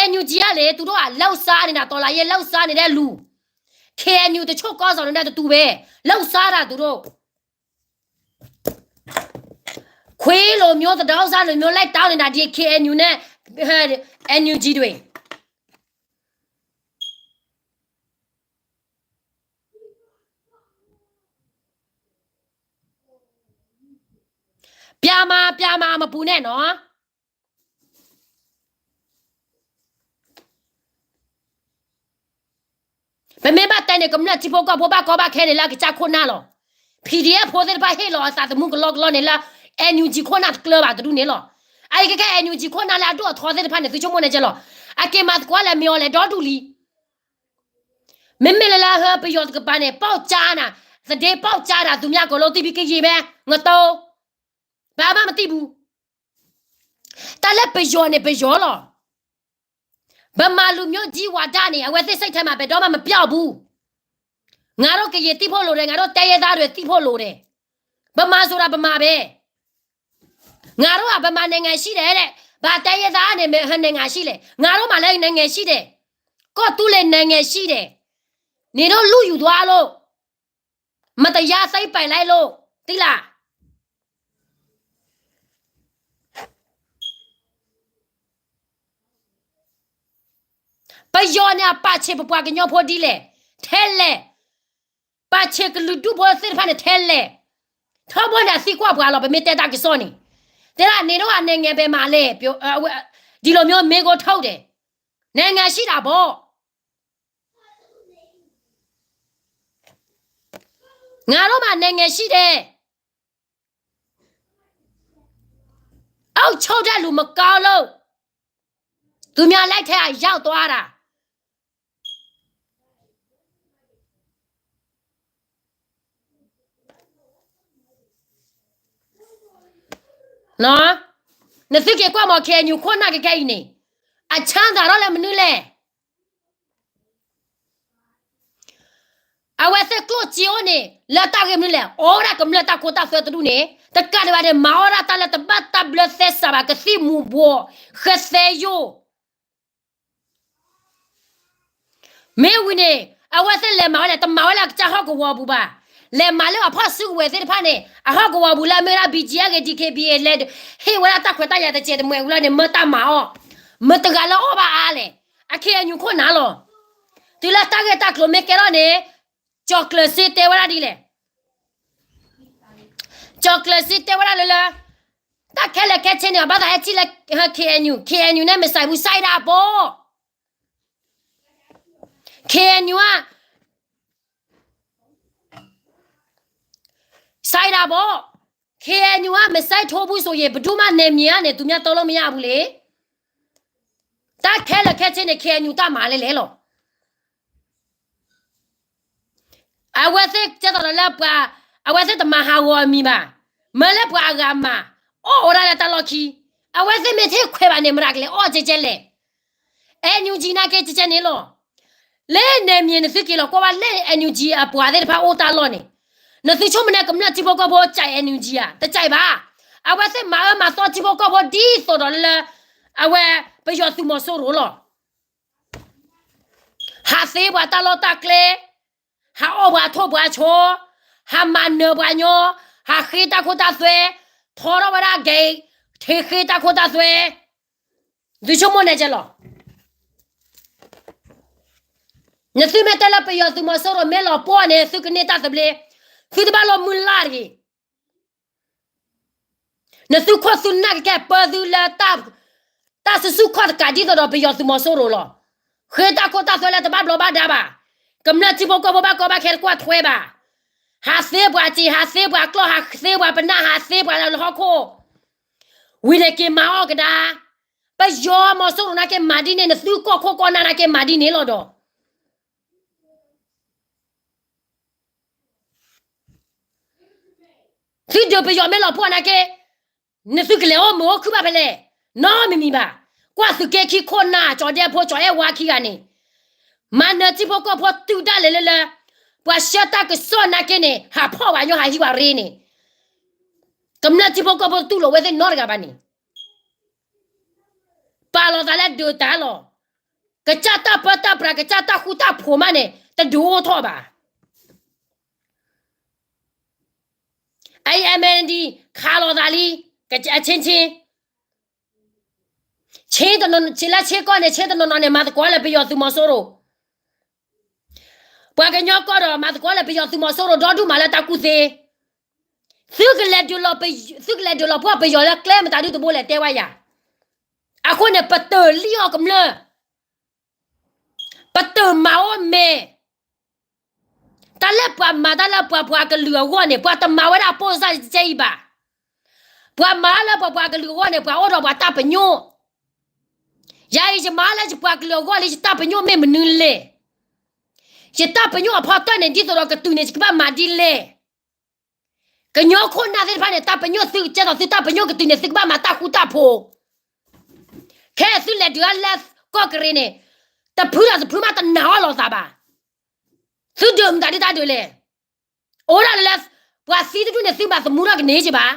NUG ကလေ သူတို့က လှုပ်ရှားနေတာ တော်လှန်ရေးလှုပ်ရှားနေတဲ့လူ, KNU တချို့ခေါင်းဆောင်တွေနဲ့ တတူပဲ, လှုပ်ရှားတာ သူတို့. ခွေးလိုမျိုး တဒေါ်စါလိုမျိုး လိုက်တောင်းနေတာ ဒီ KNU နဲ့ NUG တွေ. ပျးမၤ ပျးမၤအမပူၤန့ၣ်နီၤ. ပမ့ၢ်ဘၣ်တဲန့ၣ် ကမျၢၢ်ထံဖိကီၢ်ဖိဘၣ်ကီဘၣ်ခဲန့ၣ်လၢအကစၢ်ခိၣ်နၢ်လီၤ. ဖံဒံဖိသ့ၣ်တဖၣ်ဟ့ၣ်လီၤအသးသမူကလီကလီန့ၣ်လၢ NUG ခိၣ်နၢ်တကျၢၤဘၣ်တဒူၣ်န့ၣ်လီၤ. အအံၤကဲခဲ NUG ခိၣ်နၢ်လၢအဒိၣ်အထီသ့ၣ်တဖၣ်န့ၣ် သုဆိကမိၣ်န့ၣ်ကဲလီၤ. အက့ၤမၤသကိးလဲၤမ့ၢ်အီၤလဲၤဒီဒူၣ်လံ. မ့မ့ၢ်လၢလၢဟၢပယီၤတကပၤန့ၣ် ပီၣ်ကၠါနၤ, သဒ့ပီၣ်ကၠါတၢ် သူများကို လုပ်ပြီးပြီ ကယံာ်မဲ ငတိ ဘာမှမသိဘူး. တၢ်လၢပယီၤန့ၣ် ပယီၤလီၤ. ဗမာလူမျိုးကြီးဝါဒန့ၣ် အဝဲသ့ၣ်စိတ်ထဲမှာ ဘယ်တော့မှ မပျောက်ဘူး. ငါတို့ကရင်သိဖို့လိုတယ်, ငါတို့တိုင်းရင်းသားတွေသိဖို့လိုတယ်. ဗမာဆိုတာဗမာပဲ. ငါတို့ကဗမာနိုင်ငံရှိတယ်တဲ့, ဘာတိုင်းရင်းသားနဲ့ နှစ်နိုင်ငံရှိလဲ. ငါတို့မှာလည်းနိုင်ငံရှိတယ်, ကော့တူးလည်းနိုင်ငံရှိတယ်. နင်တို့လုယူသွားလို့, မတရားသိမ်းပိုက်လိုက်လို့, သိလား. ပယီၤန့ၣ် အပာ်ဆံးပပှၤကညီဖိဒ်လဲၣ်, ထဲလဲၣ်. ပာ်ဆံးကလုာ်ဒူၣ်ဖိသ့ၣ်တဖၣ်န့ၣ် ထဲလဲၣ်. ထီဘိန့ၣ် အသံကွၢ်ပှၤလီၤ, ပမ့ၢ်တဲတၢ်ကစီၣ်န့ၣ်, တဲဒၣ်န့ၣ်ဒီး အနိုင်ငံဘယ်မှာလဲ, ဒီလိုမျိုးမေးခွန်းထုတ်တယ်, နိုင်ငံရှိတာပေါ့. ငါတို့မှာနိုင်ငံရှိတယ်. အုပ်ချုပ်တဲ့လူမကောင်းလို့, သူများလက်ထဲအရောက်သွားတာ. နသုက့ၤကွၢ်မး KNU ခိၣ်နၢ်ကကဲအံၤန့ၣ်, အချမ်းသာတော့လဲၣ်မနုၤလဲၣ်. အဝဲသ့ၣ်ကျိၣ်စ့အိၣ်န့ၣ် လၢတၢ်ဂ့ၢ်မနုၤလဲၣ်, အီၣ်ဝဲဒၣ်ကမျၢၢ်တၢ်ခိတၢ်သွဲတဒူၣ်န့ၣ်, တကးဒံးဘၣ်န့ၣ် မၤအီၣ်ဒၣ်တၢ်လၢတဘၣ်တၢ်ဘျၢသဲစးဘၣ်, ကသံၣ်မူၤဘှီး, ဃဲသဲယိာ် မ့ၢ်ဝံၤန့ၣ် အဝဲသ့ၣ်လဲၤမၤဝဲလဲၣ်, တမၤဝဲလၢအကစၢ်ဟီၣ်ကဝီၤပူၤဘၣ်. လဲၤမၤလၢအဖီၣ်စုကဝဲၤသ့ၣ်တဖၣ်န့ၣ် အဟီၣ်ကဝီၤပူၤလၢအမ့ၢ်ဒၣ် BGF ဂ့ၤ DKBA လဲၤဟ့ၣ်ဝဲဒၣ်တၢ်ခွဲးတၢ်ယာ်တစဲးတမှဲၤဝံၤလီၤန့ၣ် မၢတၢ်မၤအီၣ်, မၢတဂၤလၢအီၣ်ဘၣ်အါလဲၣ်. အ KNU ခိၣ်နၢ်လီၤ. တုၤလၢတၢ်ဂ့ၢ်တၢ်ကျိၤမ့ၢ်ကဲထီၣ်န့ၣ် ကၠီၤကျၢၤစ့တဲဝဲဒၣ်ဒ်လဲၣ်. ကၠီၤကျၢၤစ့တဲဝဲဒၣ်လၢလၢ တၢ်ခဲလၢာ်ခဲဆ့န့ၣ် အဘၣ်သးဟဲထံၣ်လၢ KNU, KNU န့ၣ် မ့ၢ်စဲဘူး စဲဒၣ်ဘီ KNU ဧါ, စဲဒၣ်ဘီ, KNU ဧါ, မ့ၢ်စဲထိဘူးစိၤယံၤ ပဒူၣ်မး နယ်မြေ ဧါန့ၣ် သူများသုံးလို့မရဘူးလေ. တၢ်ခဲလၢာ်ခဲဆ့န့ၣ် KNU တၢ်မၤလဲၣ်လဲၣ်လီၤ. အဝဲသ့ၣ်ကဲသိးဒီးလၢပှၤ, အဝဲသ့ၣ်တမၤဟးဂီၤအမံၤဘၣ်, မၢလၢပှၤအဂၤမၤ, အီၣ်ဝဲဒၣ်လၢတၢ်လီၢ်ခံ, အဝဲသ့ၣ်မ့ၢ်ထဲခွဲးဘၣ်န့ၣ် မတၤကလဲၤအီၣ်ကဲကဲလဲၣ်. NUG နာ်က့ကဲကဲန့ၣ်လီၤ. လၢနယ်မြေ နသုက့ၤလီၤကွၢ်ဘၣ်လၢ NUG အပှၤသ့ၣ်တဖၣ်အိၣ်တၢ်လီၢ်န့ၣ်, နသုဆိကမိၣ်န့ၣ် ကမျၢၢ်ထံဖိကီၢ်ဖိ ကြိုက် NUG ဧါ, တကြိုက်ဘၣ်. အဝဲသ့ၣ်မၤအၢမၤသီထံဖိကီၢ်ဖိဒ်သိးဒီးလၢ အဝဲ ပယီၤသုးမီၤစိရိၤလီၤ. ဟးသ့ပှၤတၢ်လီၢ်တၢ်ကျဲ, ဟးအီၣ်ပှၤထိၣ်ပှၤဆိ, ဟးမၤနၢၤပှၤညီ, ဟးဃ့တၢ်ခိတၢ်သွဲ, ထီထီၣ်ဝဲဒၣ်ကဲ, ထံၣ်ဃ့တၢ်ခိတၢ်သွဲ, သုဆိကမိၣ်န့ၣ်ကဲလီၤ. နသုမ့ၢ်တဲလၢပယီၤသုးမီၤစိရိၤမ့ၢ်လီၤပှီၢ်န့ၣ် သုကန့ၢ်တၢ်သဘျ့, သုတဘၣ်လီၤမုၢ်လၢ်တဂ့ၤ. နသုခိၣ်သုနၢ်ကကဲပၢသုလၢ တၢ်စုဆူၣ်ခီၣ်တကး ဒ်သိးဒီးပယီၤသုးမီၤစိရိၤလီၤ. ဃ့တၢ်ခိတၢ်သွဲလၢတဘၣ်ဘျီးဘၣ်ဒါဘၣ်. ကမျၢၢ်ထံဖိကီၢ်ဖိဘၣ်ကီဘၣ်ခဲတကွၢ်ထွဲဘၣ်. ဟးသ့ပှၤစ့, ဟးသ့ပှၤကျီၢ်, ဟးသ့ပှၤပနၢ်, ဟးသ့ပှၤလၢဟီၣ်ခိၣ်, ဝံၤန့ၣ်က့ၤမၤအီၣ်ကဒါ. ပယီၤမီၤစိရိၤနာ်က့မၤဒ်န့ၣ်, နသုကီၢ်ခိၣ်ကီၢ်နၢ်နာ်က့မၤဒ်န့ၣ်လီၤဒီး သုဒုးပယီၤမ့ၢ်လီၤပှီၢ်နာ်က့, နသုကလဲၤအိၣ်မုာ်အိၣ်ခုၣ်ဘၣ်ဖဲလဲၣ်, နီတမံၤမံၤဘၣ်. ကွၢ်သုးက့ခံခိၣ်နၢ် ကၠီၤဒဲဖိ ကၠီၤအဲၣ်ဝါခံဂၤန့ၣ်, မၤနၢၤထံဖိကီၢ်ဖိတုၤဒၣ်လဲာ်လၢလၢ, ပှၤဆှၢတၢ်ကစီၣ်နာ်က့န့ၣ် ဟးဖီၣ်ပှၤညီ ဟးဟံးပှၤရ့န့ၣ်, ကမျၢၢ်ထံဖိကီၢ်ဖိတူၢ်လိာ်ဝဲသ့ၣ်နီတဂၤဘၣ်န့ၣ် ပာ်လီၤသးလၢဒုးတၢ်လီၤ. ကစၢ်တၢ်ပၢတၢ်ပြး ကစၢ်တၢ်ဃူတၢ်ဖိးမးန့ၣ် တဒုးအိၣ်ထီၣ်ဘၣ်. အံၤ MNDAA ခးလိာ်သးလံ, အချင်းချင်း, လၢဆ့ကီၢ်န့ၣ် ဆ့တနီၤနီၤန့ၣ် မၤသကိးလၢပယီၤသုးမီၤစိရိၤ, ပှၤကညီကီၢ်ဒီး မၤသကိးလၢပယီၤသုးမီၤစိရိၤ ဒီဒူၣ်မးလၢတၢ်ကူၣ်သ့. သုကလဲၤဒုးလီၤပယီၤ, သုကလဲၤဒုးလီၤပှီၢ်ပယီၤလၢကျဲမတၤဒုတဘိလဲၣ် တဲဝဲယၤ. အဃိန့ၣ် ပတၢၢ်လံအီၤကမျၢၢ်, ပတၢၢ်မၤအီၤမဲာ်. တၢ်လၢပှၤမၤတၢ်လၢပှၤပှၤကလုာ်အဂီၢ်န့ၣ် ပှၤတမၤဝဲဒၣ်ပိၢ်စၢ်တကဲအံၤဘၣ်. ပှၤမၤတၢ်လၢပှၤပှၤကလုာ်အဂီၢ်န့ၣ် ပှၤအိၣ်ဒီးပှၤတၢ်ပညိၣ်. ယၤအံၤယမၤလၢယပှၤကလုာ်အဂီၢ်လံ ယတၢ်ပညိၣ်မ့ၢ်မနုၤလဲၣ်. ယတၢ်ပညိၣ်အဖီတၢၢ်န့ၣ် ဒ်သိးဒီးကတုၤန့ၣ် ယကဘၣ်မၤဒ်လဲၣ်. ကညီခိၣ်နၢ်သ့ၣ်တဖၣ်န့ၣ် တၢ်ပညိၣ်သုကဲသိးသုတၢ်ပညိၣ်ကတုၤန့ၣ် သုကဘၣ်မၤတၢ်ဃူတၢ်ဖိး. ခဲသုလဲၤဒုးလၢကီၢ်ကရံၣ်န့ၣ် တဖုဒီးတဖုမးတနာ်အီၤလိာ်သးဘၣ်. သုဒုးမတၤဒုတၢ်ဒုးလဲၣ်. အိၣ်ဒၣ်လၢ ပှၤသံတဒူၣ်န့ၣ် သုဘၣ်သမူထီၣ်ကန့ၢ်က့ၤဘၣ်.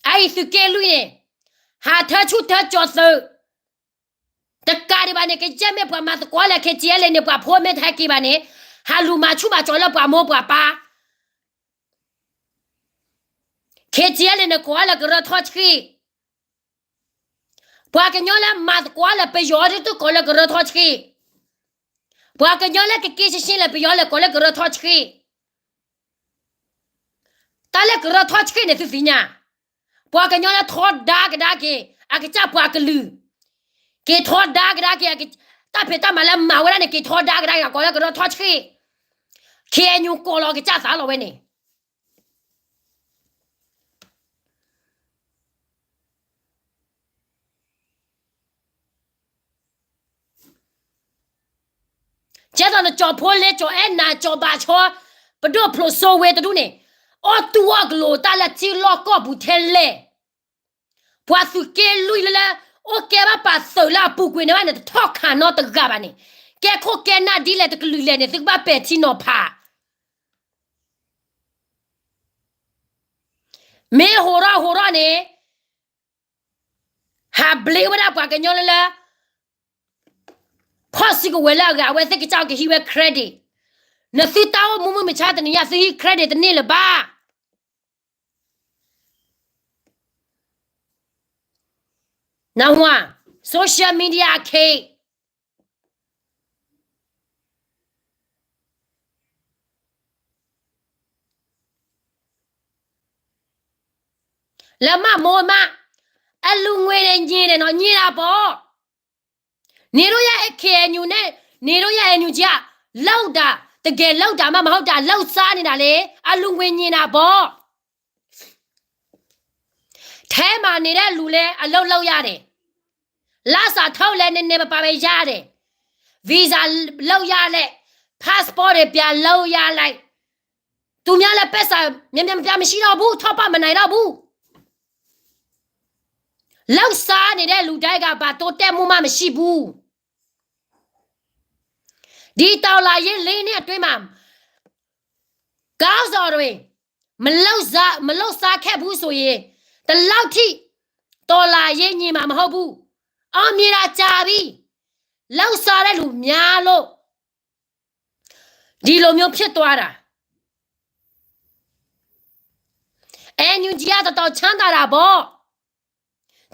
အအံၤသုးက့လွံၢ်န့ၣ် ဟးထၢဆူၣ်ထၢကၠီၤသုး တကးဒံးဘၣ်န့ၣ် ကယဲၢ်မ့ၢ်ပှၤမၤသကိးလၢ ခ့ၣ်ထံၣ်အဲလ်အ့ၣ် န့ၣ် ပှၤဖိမ့ၢ်တဟဲက့ၤဘၣ်န့ၣ် ဟးလူၤမၤဆူၣ်မၤကၠီၤလၢပှၤမိၢ်ပှၤပၢ်. ခ့ၣ်ထံၣ်အဲလ်အ့ၣ် န့ၣ်ကိးလၢကရၢထီဆှံ. ပှၤကညီလၢမၤသကိးလၢပယီၤဒ်သိးကိးလၢကရၢထီဆှံ. ပှၤကညီလၢကက့ၤရှဲရှဲလၢပယီၤလဲၣ် ကိးလၢကရၢထီဆှံ. တၢ်လၢကရၢထီဆှံန့ၣ်သုသ့ၣ်ညါ, ပှၤကညီလၢထီဒါကဒါက့ၤ အကစၢ်ပှၤကလုာ်, က့ၤထီဒါကဒါက့ၤ တၢ်ဖံးတၢ်မၤလၢမၤဝဲဒၣ်န့ၣ် က့ၤထီဒါကဒါက့ၤ ကိးလၢကရၢထီဆှံ. ခ့ၣ်အဲၣ်ယူၣ် ကိးလီၤကစၢ်သးလီၤဝဲန့ၣ် ကဲသိးနကၠီၤဖိလ့ ကၠီၤအဲၣ်နၤ ကၠီၤဘၣ်ဆီ ပဒိၣ်ဖျိးစိဝ့တဒူၣ်န့ၣ် အီၣ်တူၢ်အီၣ်ကလိာ်တၢ်လၢထံလီၢ်ကီၢ်ပူၤထဲလဲၣ်. ပှၤသုးက့လွံၢ်လၢလၢ အိၣ်ကဲဘၣ်ပာ်သုးလၢအပူၤကွံာ်န့ၣ်ဘၣ်န့ၣ် တထီၣ်ခးနီတဂၤဘၣ်န့ၣ်, ကဲခိၣ်ကဲနၢ်ဒ်လဲၣ်တကလုာ်လဲၣ်န့ၣ် သုကဘၣ်ပဲာ်ထံနီၤဖး မ့ၢ်ဟိးထီၣ်ဟိးထီၣ်န့ၣ် ဟးဘျ့ဝဲဒၣ်ပှၤကညီလၢလၢ ဖီၣ်စုကဝဲၤလၢအဂၤ အဝဲသ့ၣ်ကစၢ်ကဟံးဝဲ credit. နသုတၢ်အိၣ်မူမုၢ်မဆါတနံၤညါ သုဟံး credit တန့ၢ်လၢၤဘၣ်. နဝၤ social media အခ့ လၢမးမိၢ်မး, အလူၤငွေန့ၣ်ညံၤန့ၣ်နီၤ ညံၤတၢ်ဘီ, န့ၣ်ဒိၣ်ယဲ ခ့ၣ်အဲၣ်ယူၣ်န့ၣ်, န့ၣ်ဒိၣ်ယဲ အဲၣ်ယူၣ်ကၠံ လၢတၢ်, တကဲလၢတၢ်မး မဟီၣ်တၢ် လၢစါန့ၣ်ဒၣ်လဲၣ်, အလူၤငွေညံၤတၢ်ဘီ. ထဲမၤန့ၢ်ဒဲးလူၤလဲၣ် အလုပ်လုပ်ရတယ်, လါစးထီၣ်လဲၣ် နန့ၣ်ပပာ်ဝဲရတယ်, visa လုပ်ရတယ်, passport တွေ ပြန်လုပ်ရတယ်, သူများလည်းပိုက်ဆံ များများမရှိတော့ဘူး, ထောက်ပံ့မနိုင်တော့ဘူး. လုပ်စားနေတဲ့လူတိုင်းက ဘာတိုးတက်မှုမှမရှိဘူး. ဒီတော်လှန်ရေးလေးနှစ်အတွင်းမှာ ခေါင်းဆောင်တွေ မလုပ်စား, မလုပ်စားခဲ့ဘူးဆိုရင် ဒီလောက်ထိ တော်လှန်ရေးညီမှာမဟုတ်ဘူး. အောင်မြင်တာကြာပြီ. လုပ်စားတဲ့လူများလို့ ဒီလိုမျိုးဖြစ်သွားတာ. အဲန်ယူဂျီ က တော်တော်ချမ်းသာတာပေါ့.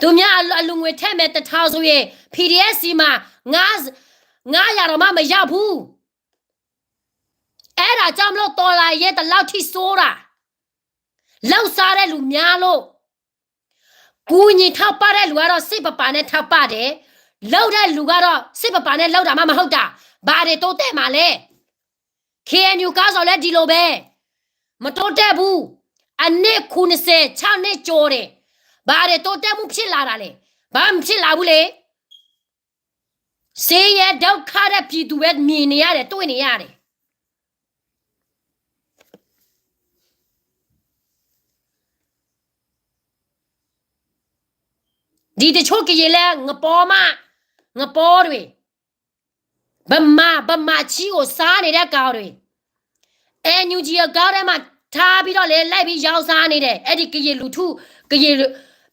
သူများအလူငွေထည့်မယ် တစ်ထောင်ဆိုရင် ဖီဒီအက်ဖ် ဆီမှာ ငါးရာတောင်မှမရောက်ဘူး. အဲဒါကြောင့်မလို့ တော်လှန်ရေး ဒီလောက်ထိဆိုးတာ. လုပ်စားတဲ့လူများလို့. ကူညီထောက်ပံ့တဲ့လူကတော့ စိတ်ပါပါနဲ့ထောက်ပံ့တယ်. လုပ်တဲ့လူကတော့ စိတ်ပါပါနဲ့လုပ်တာမှမဟုတ်တာ. ဘာတွေတိုးတက်မှာလဲ. ခ့ၣ်အဲၣ်ယူၣ် ခေါင်းဆောင်လည်း ဒီလိုပဲ. မတိုးတက်ဘူး. အနှစ် ခုနှစ်ဆယ် ခြောက်နှစ်ကျော်တယ်. ဘာတွေတိုးတက်မှုဖြစ်လာတာလဲ. ဘာမှဖြစ်လာဘူးလေ. ဆင်းရဲဒုက္ခတဲ့ပြည်သူပဲမြင်နေရတယ်, တွေ့နေရတယ်. ဒီတချို့ကရင်လၢ ငပီမး, ငပီတွေ, ဗမာ, ဗမာချီကိုစားနေတဲ့ကောင်တွေ, အဲန်ယူဂျီ အကောင့်ထဲမှာ ထားပြီးတော့လည်း လိုက်ပြီးရောင်းစားနေတယ်, အဲဒီကရင်လူထု, ကရင်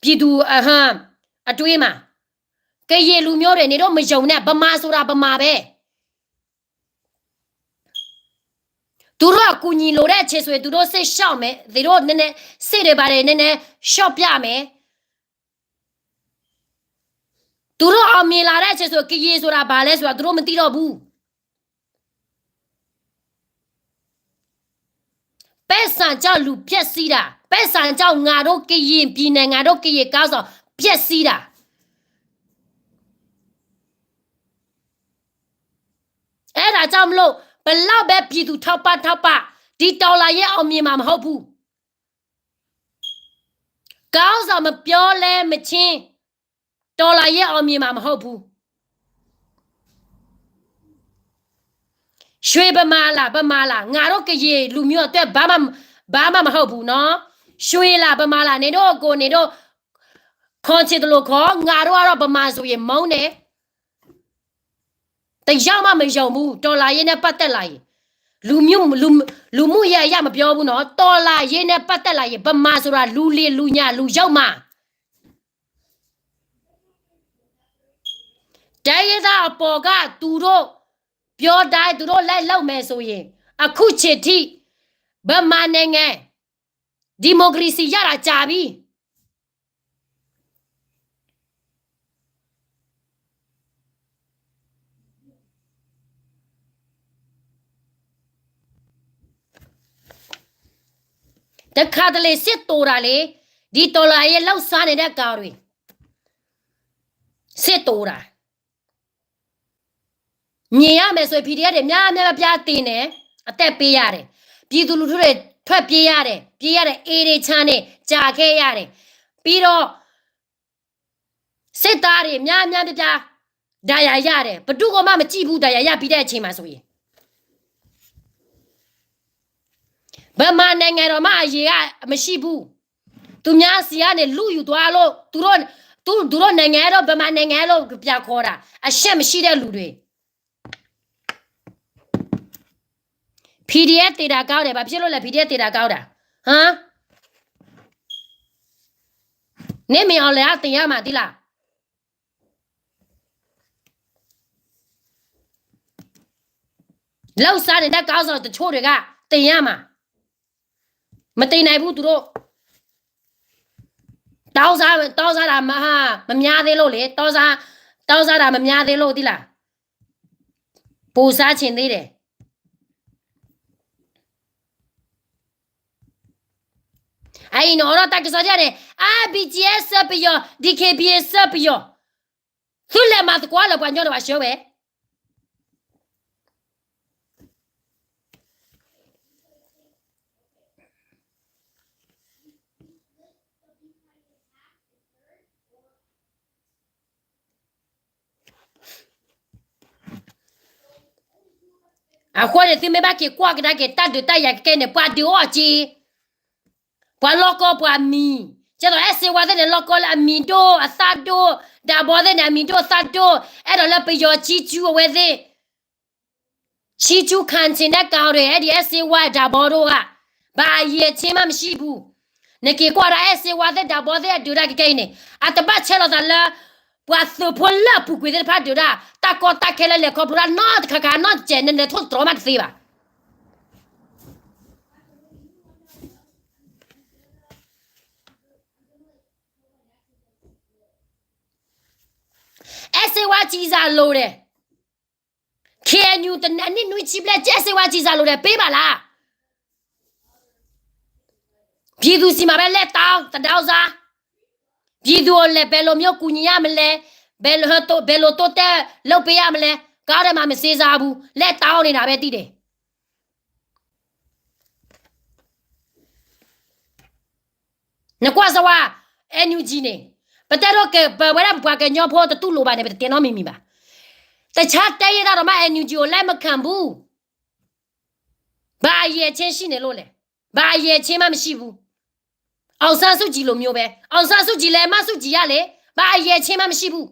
ပြည်သူအဟံ အတွင်းမှာ. ကရင်လူမျိုးတွေ, နင်တို့မယုံနဲ့, ဗမာဆိုတာဗမာပဲ. သူတို့အကူအညီလိုတဲ့အချိန်ဆိုရင် သူတို့စိတ်လျှော့မယ်, သူတို့နည်းနည်းစိတ်တွေဘာတွေနည်းနည်းလျှော့ပြမယ်. သူတို့အောင်မြင်လာတဲ့အချိန်ဆို ကရင်ဆိုတာဘာလဲဆိုတာ သူတို့မသိတော့ဘူး. ပဲဆန်ကြောင့် လူပျက်စီးတာ, ပဲဆန်ကြောင့် ငါတို့ကရင်ပြည်နယ်, ငါတို့ကရင်ခေါင်းဆောင် ပျက်စီးတာ. အဲဒါကြောင့်မလို့ ဘယ်လောက်ပဲ ပြည်သူထောက်ပံ့ထောက်ပံ့, ဒီတော်လှန်ရေး အောင်မြင်မှာမဟုတ်ဘူး. ခေါင်းဆောင်မပြောလဲမချင်း တော်လှန်ရေး အောင်မြင်မှာမဟုတ်ဘူး. ရွှေဗမာလား ဗမာလား ငါတို့ကရင်လူမျိုးအတွက် ဘာမှ ဘာမှမဟုတ်ဘူးနော်. ရွှေလား ဗမာလား နင်တို့အကို နင်တို့ ခေါ်ချင်သလိုခေါ်, ငါတို့ကတော့ ဗမာဆိုရင် မုန်းတယ်. တစ်ယောက်မှမယုံဘူး တော်လှန်ရေးနဲ့ ပတ်သက်လာရင်. လူမျိုး လူ လူမှုရေးအရ မပြောဘူးနော်, တော်လှန်ရေးနဲ့ ပတ်သက်လာရင် ဗမာဆိုတာ လူလင် လူညံ လူယုတ်မာ. တိုင်းရင်းသားအပေါ်က သူတို့ပြောတိုင်း သူတို့လိုက်လုပ်မယ်ဆိုရင် အခုချိန်ထိ ဗမာနိုင်ငံ ဒီမိုကရေစီရတာကြာပြီ. တခါတလေ စစ်တိုတာလေ, ဒီတော်လှန်ရေး လှုပ်ရှားနေတဲ့ကောင်တွေ စစ်တိုတာ. မြင်ရမယ်ဆိုရင် PDF တွေ များများပြားပြားသေနေ, အသက်ပေးရတယ်. ပြည်သူလူထုတွေ ထွက်ပြေးရတယ်, ပြေးရတယ်, အိမ်တွေ ခြံတွေ ကျခဲ့ရတယ်. ပြီးတော့ စစ်သားတွေ များများပြားပြား ဒဏ်ရာရတယ်. ဘယ်သူကမှ မကြည့်ဘူး, ဒဏ်ရာရပြီးတဲ့အချိန်မှာဆိုရင်. ဗမာနိုင်ငံတော်မှ အရင်က မရှိဘူး. သူများဆီကနေ လုယူသွားလို့ သူတို့ သူ သူတို့နိုင်ငံအဲ့တော့ ဗမာနိုင်ငံအဲ့လို့ ပြန်ခေါ်တာ အရှက်မရှိတဲ့လူတွေ. PDF သေတာကောင်းတယ်, ဘာဖြစ်လို့လဲ PDF သေတာကောင်းတာ ဟမ်? နမ့ၢ် အောင်လှိုင် က သေရမှာ သိလား. လှုပ်ရှားနေတဲ့ ခေါင်းဆောင်တချို့တွေက သေရမှာ. မသေနိုင်ဘူး သူတို့. တောင်းစား တောင်းစားတာ မ မများသေးလို့လေ. တောင်းစား တောင်းစားတာ မများသေးလို့ သိလား. ပိုစားချင်သေးတယ်. အံၤနီၤ ဒီးတၢ်ကစီၣ်ဒ်န့ၣ် အါ BGF စၢပယီၤ DKBA စၢပယီၤ သုလဲၤမၤသကိးလၢပှၤညီဒီးပှၤဆှၢဝဲ. အဃိန့ၣ် သုမ့ၢ်ဘၣ်က့ၤကွၢ်ကဒါက့ၤ တၢ်ဒုးတၢ်ယၤကဲန့ၣ် ပှၤဒုးအီၣ်က့ၤ ပှၤလီၢ်ကီၢ်ပှၤမံၤ, ကဲသိး အဲၣ်စ့ဝါသ့ၣ်န့ၣ် လီၢ်ကီၢ်လၢအမံၤဒိၣ်အသၣ်ဒိၣ်, ဒးဘီသ့ၣ်န့ၣ် အမံၤဒိၣ်အသၣ်ဒိၣ်, အဲၣ်ဒိးလၢပယီၤကၠံကၠူအဝဲသ့ၣ်, ကၠံကၠူ ခၣ်စ့ၣ် နဲၣ်ကၤရ့ၣ် အဲၣ်ဒိး အဲၣ်စ့ဝါ ဒးဘီဒိၣ်ဂၤ, ဘၣ်ယဲၢ်ဆ့မး မရှိဘူး. နက့ၤကွၢ်ဒီး အဲၣ်စ့ဝါသ့ၣ် ဒးဘီသ့ၣ် အဒုးတၢ်ကကဲအံၤန့ၣ် အတဘၣ်ဆဲးလီၤသးလၢ ပှၤသုးဖိလၢအပူၤကွံာ်သ့ၣ်တဖၣ်ဒုးတၢ် တၢ်ကီတၢ်ခဲလၢလဲၤခီဖျိတၢ်နီတခါခါ နီတစဲး နလဲၤထိၣ်သတြီၤမးတသ့ဘၣ်. အဲၣ်စ့ဝါ ကံစၤလိၤဒဲး, KNU တနံၣ်နွံဆံဘျဲၣ် အဲၣ်စ့ဝါ ကံစၤလိၤဒဲး ပေးပါလား. ပြည်သူဆီမှာပဲ လှည့်တောင်း သဒါဥစား, ပြည်သူကိုလည်း ဘယ်လိုမျိုး ကူညီရမလဲ, ဘယ်လိုတိုး ဘယ်လိုတိုးတက် လုပ်ပေးရမလဲ, ကောင်းတယ်မှာ မစေးစားဘူး, လှည့်တောင်းနေတာပဲ သိတယ်. နကွၢ်စၢၤဝဲ NUG န့ၣ်, ပတဲဒိးက ပဝဲဒၣ်ပပှၤကညီဖိတတူၢ်လိာ်ဘၣ်န့ၣ် ပတတဲနီတမံၤမံၤဘၣ်. တခြားတိုင်းရင်းသားတောင်မှ NUG ကို လက်မခံဘူး. ဘာအရည်အချင်းရှိနေလို့လဲ. ဘာအရည်အချင်းမှမရှိဘူး. အောင်ဆန်းစုကြည်လိုမျိုးပဲ. အောင်ဆန်းစုကြည်လည်း မဆုကြည်ရလေ. ဘာအရည်အချင်းမှမရှိဘူး.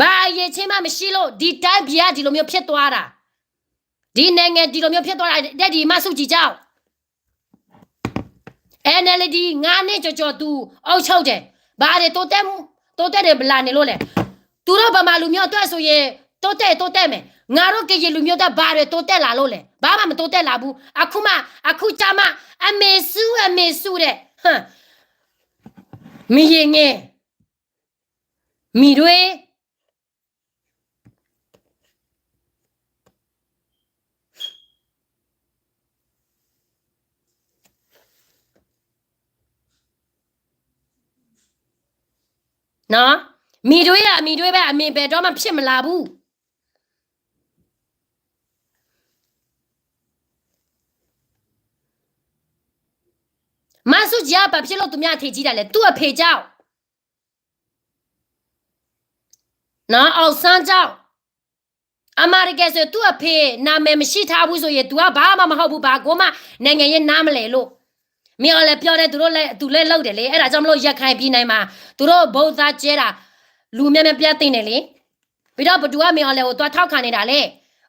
ဘာအရည်အချင်းမှမရှိလို့ ဒီတိုင်းပြည်က ဒီလိုမျိုးဖြစ်သွားတာ. ဒီနိုင်ငံ ဒီလိုမျိုးဖြစ်သွားတာ တဲ့ ဒီမဆုကြည်ကြောင့်. NLD ငါးနှစ်ကျော်ကျော် သူအုပ်ချုပ်တယ်. ဘာတွေတိုးတက်မှု တိုးတက်တွေလာနေလို့လဲ. သူတို့ဗမာလူမျိုးအတွက်ဆိုရင် တိုးတက်တိုးတက်မယ်. ငါတို့ကရင်လူမျိုးအတွက် ဘာတွေတိုးတက်လာလို့လဲ. ဘာမှမတိုးတက်လာဘူး. အခုမှ အခုကျမှ အမေစု အမေစုတဲ့. ဟမ်. မရင်ငယ်. မံၤဒွ့ မံၤဒွ့ဧါ မံၤဒွ့ဘဲ အမံၤဘဲဒီးမး ဖြစ်မလာဘူး. မါဆူၣ်ကၠံအပာ်ဖျ့ၣ်လိာ်သူများအထင်ကြီးတာလဲၣ်, သူ့အဖေကြောင့်, အောင်ဆန်းကြောင့်, အမှန်တကယ်ဆို သူ့အဖေနာမည်မရှိထားဘူးဆိုရင် သူကဘာမှမဟုတ်ဘူး, ဘာကိုမှနိုင်ငံရေးနားမလည်လို့. မင်းအောင်လှိုင်ပြောတဲ့ သူတို့လည်း သူလည်းလုပ်တယ်လေ. အဲ့ဒါကြောင့်မလို့ ရခိုင်ပြည်နယ်မှာ သူတို့ဗုံးသွားကျဲတာ လူများများပြသိနေလေ. ပြီးတော့ ဘယ်သူက မင်းအောင်လှိုင်ကို သွားထောက်ခံနေတာလဲ?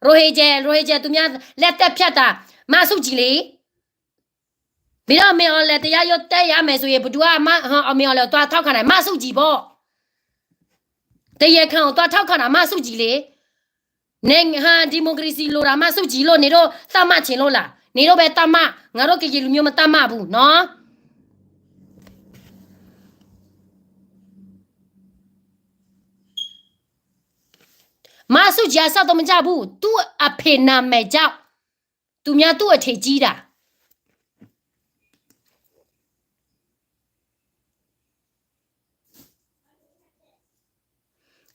ရိုဟင်ဂျာ ရိုဟင်ဂျာ သူများလက်သတ်ဖြတ်တာ မဆူၣ်ကၠံလေ. ပြီးတော့ မင်းအောင်လှိုင် တရားရုံးတက်ရမယ်ဆိုရင် ဘယ်သူက မင်းအောင်လှိုင်ကို သွားထောက်ခံတာလဲ? မဆူၣ်ကၠံပေါ့. တရားခံကို သွားထောက်ခံတာ မဆူၣ်ကၠံလေ. နဟါ ဒီမိုကရေစီလိုတာ မဆူၣ်ကၠံလို့ နင်တို့သတ်မှတ်ချင်လို့လား? နင်တို့ပဲသတ်မှတ်, ငါတို့ကရင်လူမျိုးမသတ်မှတ်ဘူးနော်. မဆူၣ်ကၠံအစတော့မကြဘူး, သူ့အဖေနာမည်ကြောင့် သူများသူ့အထင်ကြီးတာ.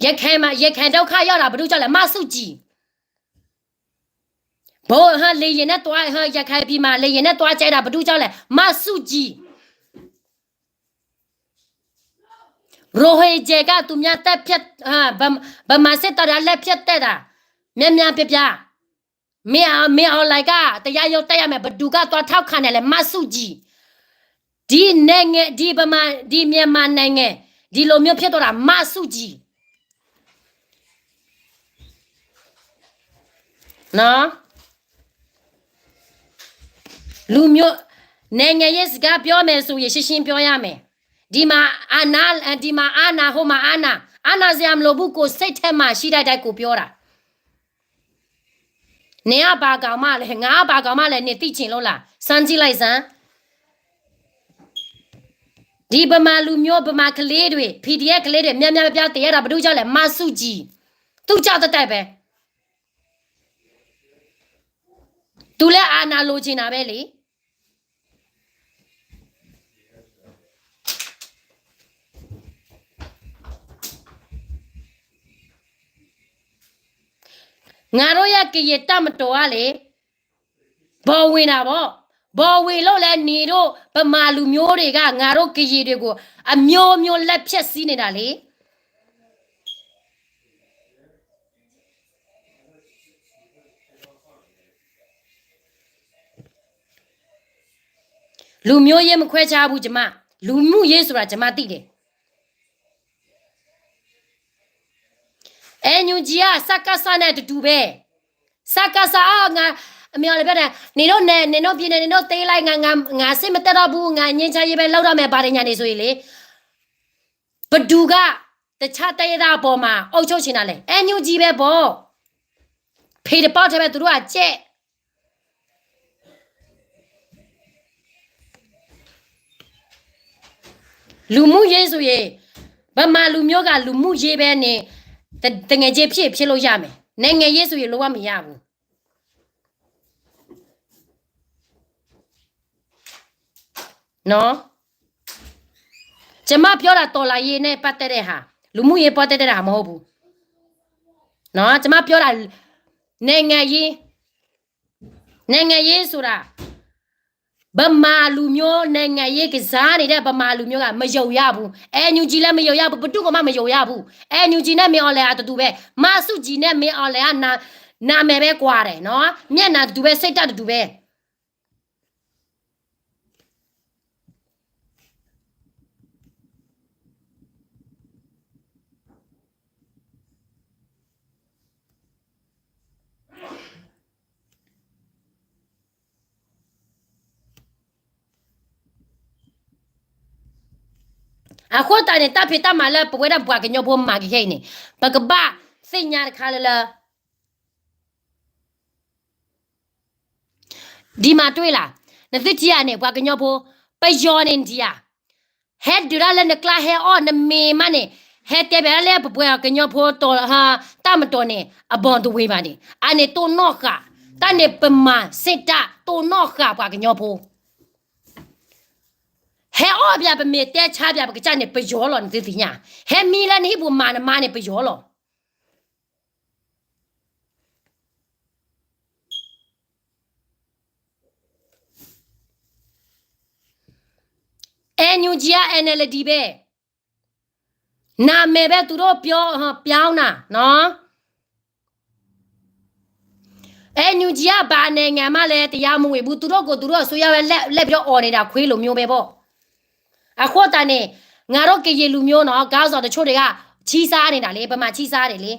ရခိုင်မှာ ရခိုင်ဒုက္ခရောက်တာ ဘာလို့ကြောင့်လဲ? မဆူၣ်ကၠံ. ဗုံးဟါ လေယာဉ်နဲ့သွား ဟါ ရခိုင်ပြည်မှာ လေယာဉ်နဲ့သွားကျဲတာ ဘာလို့ကြောင့်လဲ? မဆူၣ်ကၠံ. ရိုဟင်ဂျာက သူများသတ်ဖြတ်, အာ, ဗမာစစ်တပ်က လက်ဖြတ်တက်တာ များများပြပြ. မင်းအောင်, မင်းအောင်လှိုင်က တရားရုံးတက်ရမယ်, ဘယ်သူက သွားထောက်ခံတယ်လဲ? မဆူၣ်ကၠံ. ဒီနိုင်ငံ, ဒီဗမာ, ဒီမြန်မာနိုင်ငံ ဒီလိုမျိုးဖြစ်သွားတာ မဆူၣ်ကၠံ. နော်. လူမျိုး, နိုင်ငံရေးစကားပြောမယ်ဆိုရင် ရှင်းရှင်းပြောရမယ်. ဒီမှာအာဏာ, ဒီမှာအာဏာ, ဟိုမှာအာဏာ, အာဏာစရာမလိုဘူး, ကိုယ်စိတ်ထဲမှာရှိတဲ့အတိုင်း ကိုယ်ပြောတာ. နင်က ဘာကောင်မလဲ, ငါ ဘာကောင်မလဲ, နင်သိချင်လို့လား? စမ်းကြည့်လိုက်စမ်း. ဒီဗမာလူမျိုး, ဗမာကလေးတွေ, PDF ကလေးတွေ များများပြားပြား သေရတာ ဘာလို့ကြောင့်လဲ? မဆူၣ်ကၠံ. သူ့ကြောင့်သက်သက်ပဲ. သူလည်း အာဏာလိုချင်တာပဲလေ. ငါတို့ရဲ့ ကရင်တပ်မတော်ကလေ, ဘီဝင်တာပေါ့. ဘီဝင်လို့လဲ နင်တို့ ဗမာလူမျိုးတွေက ငါတို့ ကရင်တွေကို အမျိုးမျိုး လက်ဖြတ်ဆည်းနေတာလေ. လူမျိုးရေး မခွဲခြားဘူး ကျွန်မ. လူမှုရေးဆိုတာ ကျွန်မသိတယ်. NUG က စကစ နဲ့ အတူတူပဲ. စကစ အော်, ငါ, အမင်းအောင်လှိုင် ပြောတယ်, နင်တို့နယ်, နင်တို့ပြည်နယ်, နင်တို့သိမ်းလိုက်, ငါ, ငါ, ငါ စိတ်မတက်တော့ဘူး, ငါ ငြိမ်းချမ်းရေးပဲ လုပ်တော့မယ်, ဘာတွေညာနေဆိုရင်လေ, ဘယ်သူက တခြားတိုင်းရင်းသားအပေါ်မှာ အုပ်ချုပ်ချင်တာလဲ? NUG ပဲပေါ့. ဖေတပေါက်ထဲပဲ သူတို့ကကြိုက်. လူမှုရေးဆိုရင်, ဗမာလူမျိုးက လူမှုရေးပဲနေ, တ, သူငယ်ချင်းဖြစ်, ဖြစ်လို့ရမယ်. နိုင်ငံရေးဆိုရင် လုံးဝမရဘူး. နော်. ကျွန်မပြောတာ တော်လှန်ရေးနဲ့ပတ်သက်တဲ့ဟာ, လူမှုရေးပတ်သက်တဲ့ဟာ မဟုတ်ဘူး. နော်, ကျွန်မပြောတာ နိုင်ငံရေး, နိုင်ငံရေးဆိုတာ, ဗမာလူမျိုး နိုင်ငံရေးကစားနေတဲ့ ဗမာလူမျိုးက မယုံရဘူး. NUG လည်း မယုံရဘူး, ဘယ်သူ့ကိုမှ မယုံရဘူး. NUG နဲ့ မင်းအောင်လှိုင် အတူတူပဲ. မဆူၣ်ကၠံ နဲ့ မင်းအောင်လှိုင် က နာ, နာမည်ပဲ ကွာ်တယ်နော်. မျက်နှာတူတူပဲ, စိတ်ဓာတ်တူတူပဲ. အဃိသတးန့ၣ် တၢ်ဖံးတၢ်မၤလၢ ပဝဲဒၣ်ပှၤကညီဖိမၤက့ၤခဲအံၤန့ၣ်, ပကဘၣ်သ့ၣ်ညါတခါလၢလၢ ဒ်မၤတွ့လၢ်, နသုထံၣ်ဧါန့ၣ် ပှၤကညီဖိ, ပယီၤန့ၣ်ဒံးဧါ, ဟဲဒုးတၢ်လၢနကျါဟဲအီၣ်နမ့ၤမးန့ၣ်, ဟဲတဲဘၣ်လၢပပှၤကညီဖိတီၤ တၢ်မတီၤန့ၣ် အဘီတဝ့ၤဘၣ်န့ၣ် အန့ၣ်တိၢ်နီၣ်ဃာ်, တၢ်န့ၣ်ပမၤစ့ၢ်တၢ်တိၢ်နီၣ်ဃာ်ပှၤကညီဖိ ဟဲအီၣ်ပၠးပမ့ၢ်တဲဆါပၠးပကစၢ်န့ၣ် ပယီၤလီၤ နသုသ့ၣ်ညါ, ဟဲမံလၢနဟံၣ်ပူၤမၤနမါန့ၣ် ပယီၤလီၤ. NUG အ NLD ဘဲ, နမဲာ်ဘဲ သူတို့ပြော, ပြောင်းတာနော်. NUG က ဘာနိုင်ငံမှလည်း တရားမဝင်ဘူး, သူတို့ကို သူတို့အစိုးရပဲ လှည့်, လှည့်ပြီးတော့ អော်နေတာ ခွေးလိုမျိုးပဲပေါ့. အဃိသတးန့ၣ် ငါတို့ကရင်လူမျိုးနော်, ခေါင်းဆောင်တချို့တွေက ချီးစားနေတာလေ, ဗမာချီးစားတယ်လေ.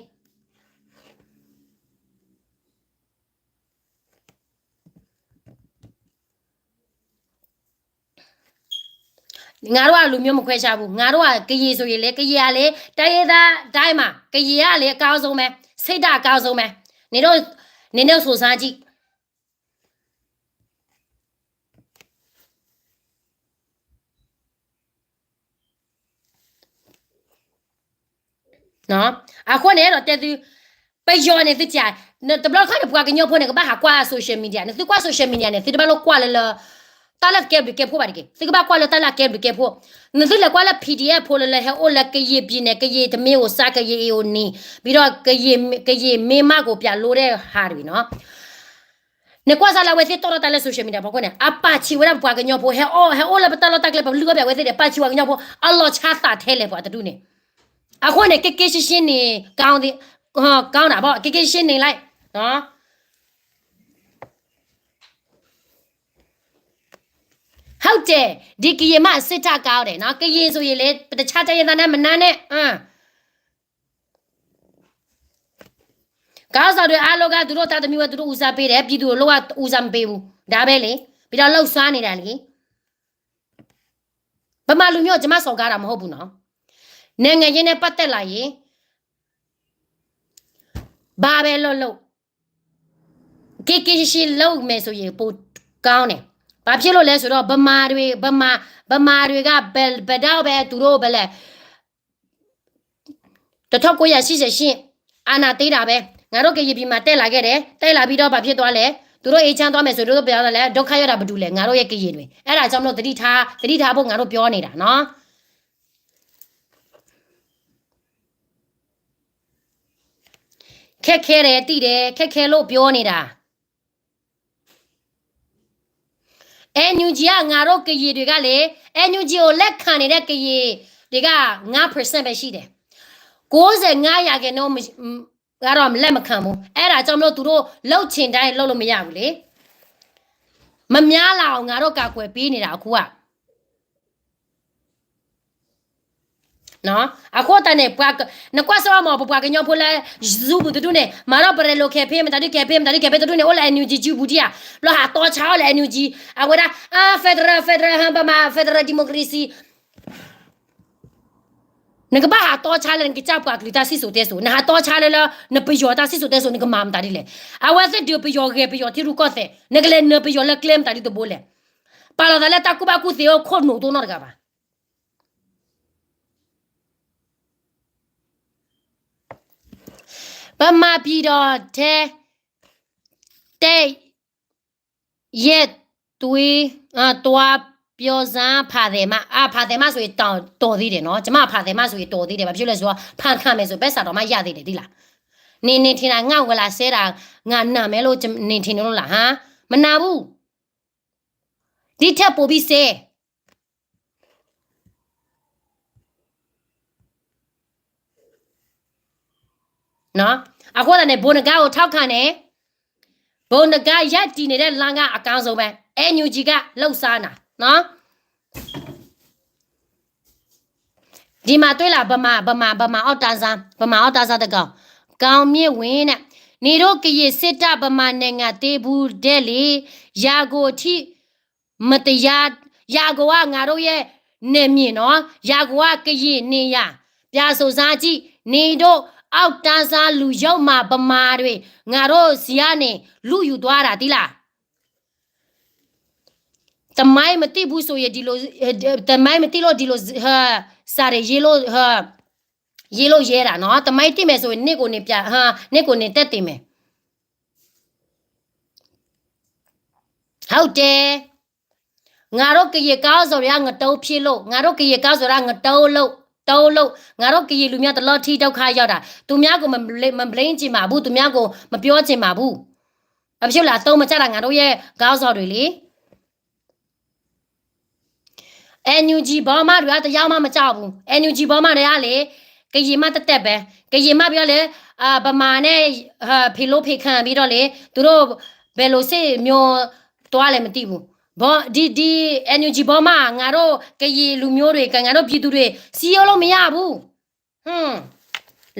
ငါတို့က လူမျိုးမခွဲခြားဘူး, ငါတို့က ကရင်ဆိုရင်လည်း ကရင်ကလည်း တိုင်းရင်းသားတိုင်းမှာ ကရင်ကလည်း အကောင်းဆုံးပဲ, စိတ်ဓာတ်အကောင်းဆုံးပဲ. နင်တို့, နင်တို့ စုံစမ်းကြည့်. အဃိန့ၣ် အဲၣ်ဒိးတဲသု, ပယီၤန့ၣ်သုစံး, တဘျီခါန့ၣ် ပှၤကညီဖိန့ၣ် ကဘၣ်ဟးကွၢ် social media, နသုကွၢ် social media န့ၣ် သုတဘၣ်လိၣ်ကွၢ်လၢလၢ တၢ်လၢကဲဘျုးကဲဖှိၣ်ဘၣ်တက့ၢ်, သုကဘၣ်ကွၢ်လၢတၢ်လၢကဲဘျုးကဲဖှိၣ်. နသုလဲၤကွၢ်လၢ PDF ဖိလၢလၢ ဟဲအိၣ်လၢ ကရင်ပြည်နယ်, ကရင်တမင်းကိုစ, ကရင်အ့ၣ်အိၣ်နံၤ, ပြီးတော့ ကရင်မင်းမကို ပြန်လို့တဲ့ဟာတွေနော်. နကွၢ်စၢ်လၢအဝဲသ့ၣ်တီၣ်ထီၣ်တၢ်လၢ social media ဖီခိၣ်န့ၣ် အပာ်ဆံးဝဲဒၣ်ပပှၤကညီဖိ ဟဲအိၣ်, ဟဲအိၣ်လၢပတၢ်လီၢ်တၢ်ကျဲ ပလုၢ်အီၣ်ဘၣ်အဝဲသ့ၣ်ဒီး ပာ်ဆံးပှၤကညီဖိ အလီၤဆါသးထဲလဲၣ် ပှၤတဒူၣ်န့ၣ်. အဃိန့ၣ် ကက့ရှင်းရှင်းန့ၣ် ကောင်း, ကောင်းတာပေါ့, ကက့ရှင်းရှင်းန့ၣ်လိုက်. ဟုတ်တယ်, ဒီကရင်မှ စစ်တပ်ကောင်းတယ်နော်, ကရင်ဆိုရင်လေ ပတခြားတိုင်းရင်းသားနဲ့ မနာနဲ့. ခေါင်းဆောင်တွေအားလုံးက သူတို့သားသမီးဝဲ သူတို့ဦးစားပေးတယ်, ပြည်သူလူထုက ဦးစားမပေးဘူး, ဒါပဲလေ. ပြီးတော့ လှုပ်ရှားနေတာလေ. ဗမာလူမျိုး ကျွန်မစော်ကားတာမဟုတ်ဘူးနော်, နိုင်ငံရေးနဲ့ပတ်သက်လာရင် ဘာပဲလုပ်လုပ် က့က့ရှင်းရှင်းလုပ်မယ်ဆိုရင် ပိုကောင်းတယ်. ဘာဖြစ်လို့လဲဆိုတော့ ဗမာတွေ, ဗမာ, ဗမာတွေက ဘယ်, ဘယ်တော့ပဲ သူတို့ပဲလဲ တစ်ထောင့်ကိုးရာရှစ်ဆယ့်ရှစ် အာဏာသိမ်းတာပဲ. ငါတို့ကရင်ပြည်မှာ တက်လာခဲ့တယ်, တက်လာပြီးတော့ ဘာဖြစ်သွားလဲ? သူတို့အေးချမ်းသွားမယ်ဆို သူတို့ပြောသွားလဲ, ဒုက္ခရောက်တာဘယ်သူလဲ? ငါတို့ရဲ့ကရင်တွေ. အဲ့ဒါကြောင့်မလို့ သတိထား, သတိထားဖို့ ငါတို့ပြောနေတာနော်. ခက်ခဲတယ်, သိတယ်, ခက်ခဲလို့ပြောနေတာ. NUG က ငါတို့ကရင်တွေကလေ, NUG ကိုလက်ခံနေတဲ့ကရင်တွေက ငါး percent ပဲရှိတယ်, ကိုးဆယ့်ငါးရာခိုင်နှုန်း ကတော့လက်မခံဘူး. အဲ့ဒါကြောင့်မလို့ သူတို့လုပ်ချင်တိုင်းလုပ်လို့မရဘူးလေ. မများလာအောင် ငါတို့ကာကွယ်ပေးနေတာ အခုက အဃိသတးန့ၣ် နကွၢ်စၢ်အီၤမး ပပှၤကညီဖိလၢ Zoom ပူၤတဒူၣ်န့ၣ် မၤထီၣ် ပရဲၣ်လိၤ campaign မတၤဒု campaign မတၤဒု campaign တဒူၣ်န့ၣ် အိၣ်လၢ NUG စုပူၤဒံးဧါ, ဘျီဟးတီဆါအီၤလၢ NUG အဝဲဒၣ် federal federal ဟါ ဗမာ federal democracy နကဘၣ်ဟးတီဆါလၢနကစၢ်ပှၤကလုာ်တၢ်စံၣ်စိၤတဲစိၤ, နဟးတီဆါလၢလၢ နပယီၤတၢ်စံၣ်စိၤတဲစိၤ နကမၤမတၤဒ်လဲၣ်. အဝဲသ့ၣ်ဒုးပယီၤဂဲၤပယီၤထံရူၢ်ကီၢ်သဲး, နကလဲၤနၢၤပယီၤလၢကျဲမတၤဒ်တဘိလဲၣ်. ပာ်လီၤသးလၢတၢ်ကူၣ်ဘၣ်ကူၣ်သ့အိၣ်ခိၣ်နူာ်တိၢ်နီတဂၤဘၣ်. ဗမာပြည်တော်ထဲ တက်ရက်သွေး, အာ, သွားပြောစမ်း ဖာသဲမ, အာ, ဖာသဲမဆိုရင် တော်သေးတယ်နော်, ကျမ ဖာသဲမဆိုရင် တော်သေးတယ်, ဘာဖြစ်လို့လဲဆိုတော့ ဖာခံမယ်ဆို ဘယ်စာတောင်မှ ရသေးတယ် သိလား. နင်, နင်ထင်တာ ငါ့ကို လာစဲတာ, ငါနာမယ်လို့ နင်ထင်နေလို့လား, ဟမ်? မနာဘူး. ဒီထက်ပိုပြီးစဲ နော်. အဃိသတးန့ၣ် ဗိုလ်နဂါကို ထောက်ခံတယ်, ဗိုလ်နဂါ ရပ်တည်နေတဲ့လမ်းက အကောင်းဆုံးပဲ, NUG က လှုပ်ရှားတာနော်. ဒီမှာတွေ့လား, ဗမာ, ဗမာ, ဗမာအောက်တန်းစား, ဗမာအောက်တန်းစားတကောင်, ကောင်းမြတ်ဝင်းနဲ့, နင်တို့ကရင်စစ်တပ် ဗမာနိုင်ငံသေးဘူးတဲ့လေ, ရန်ကုန်ထိ မတရား, ရန်ကုန်က ငါတို့ရဲ့နယ်မြေနော်, ရန်ကုန်က ကရင်နေရာ, ပြန်စုံစမ်းကြည့်, နင်တို့အောက်တန်းစားလူယုံမာ ဗမာတွေ ငါတို့ဆီကနေ လုယူသွားတာ သိလား. သမိုင်းမသိဘူးဆိုရင် ဒီလို, သမိုင်းမသိလို့ ဒီလို စာတွေရေးလို့, ဟ ရေးလို့ရဲတာနော်, သမိုင်းသိမယ်ဆိုရင် နင့်ကိုယ်တိုင်ပြ, ဟမ်, နင့်ကိုယ်တိုင် တက်တည်မယ်. ဟုတ်တယ်. ငါတို့ကရင်ခေါင်းဆောင်တွေက ငတုံးဖြစ်လို့, ငါတို့ကရင်ခေါင်းဆောင်တွေက ငတုံးလို့, တုံးလို့, ငါတို့ကရင်လူမျိုး တစ်လီထီး ဒုက္ခရောက်တာ, သူများကို မ blame, မ blame ချင်ပါဘူး, သူများကို မပြောချင်ပါဘူး. ဘာဖြစ်လို့လဲ, အသုံးမကျတာ ငါတို့ရဲ့ခေါင်းဆောင်တွေလေ. NUG ဗမာတွေက တစ်ယောက်မှ မကြောက်ဘူး. NUG ဗမာတွေကလေ, ကရင်မှ တသက်ပဲ, ကရင်မှ ပြီးတော့လေ, အာ, ဗမာနဲ့, အာ, ဖေလို့ဖေခံပြီးတော့လေ, သူတို့ ဘယ်လိုစစ်မျိုးသွားလဲ မသိဘူး. ဗော, ဒီ, ဒီ NUG ဗမာ, ငါတို့ကရင်လူမျိုးတွေ, ငါတို့ပြည်သူတွေ စည်းရုံးလို့မရဘူး. ဟွန်း,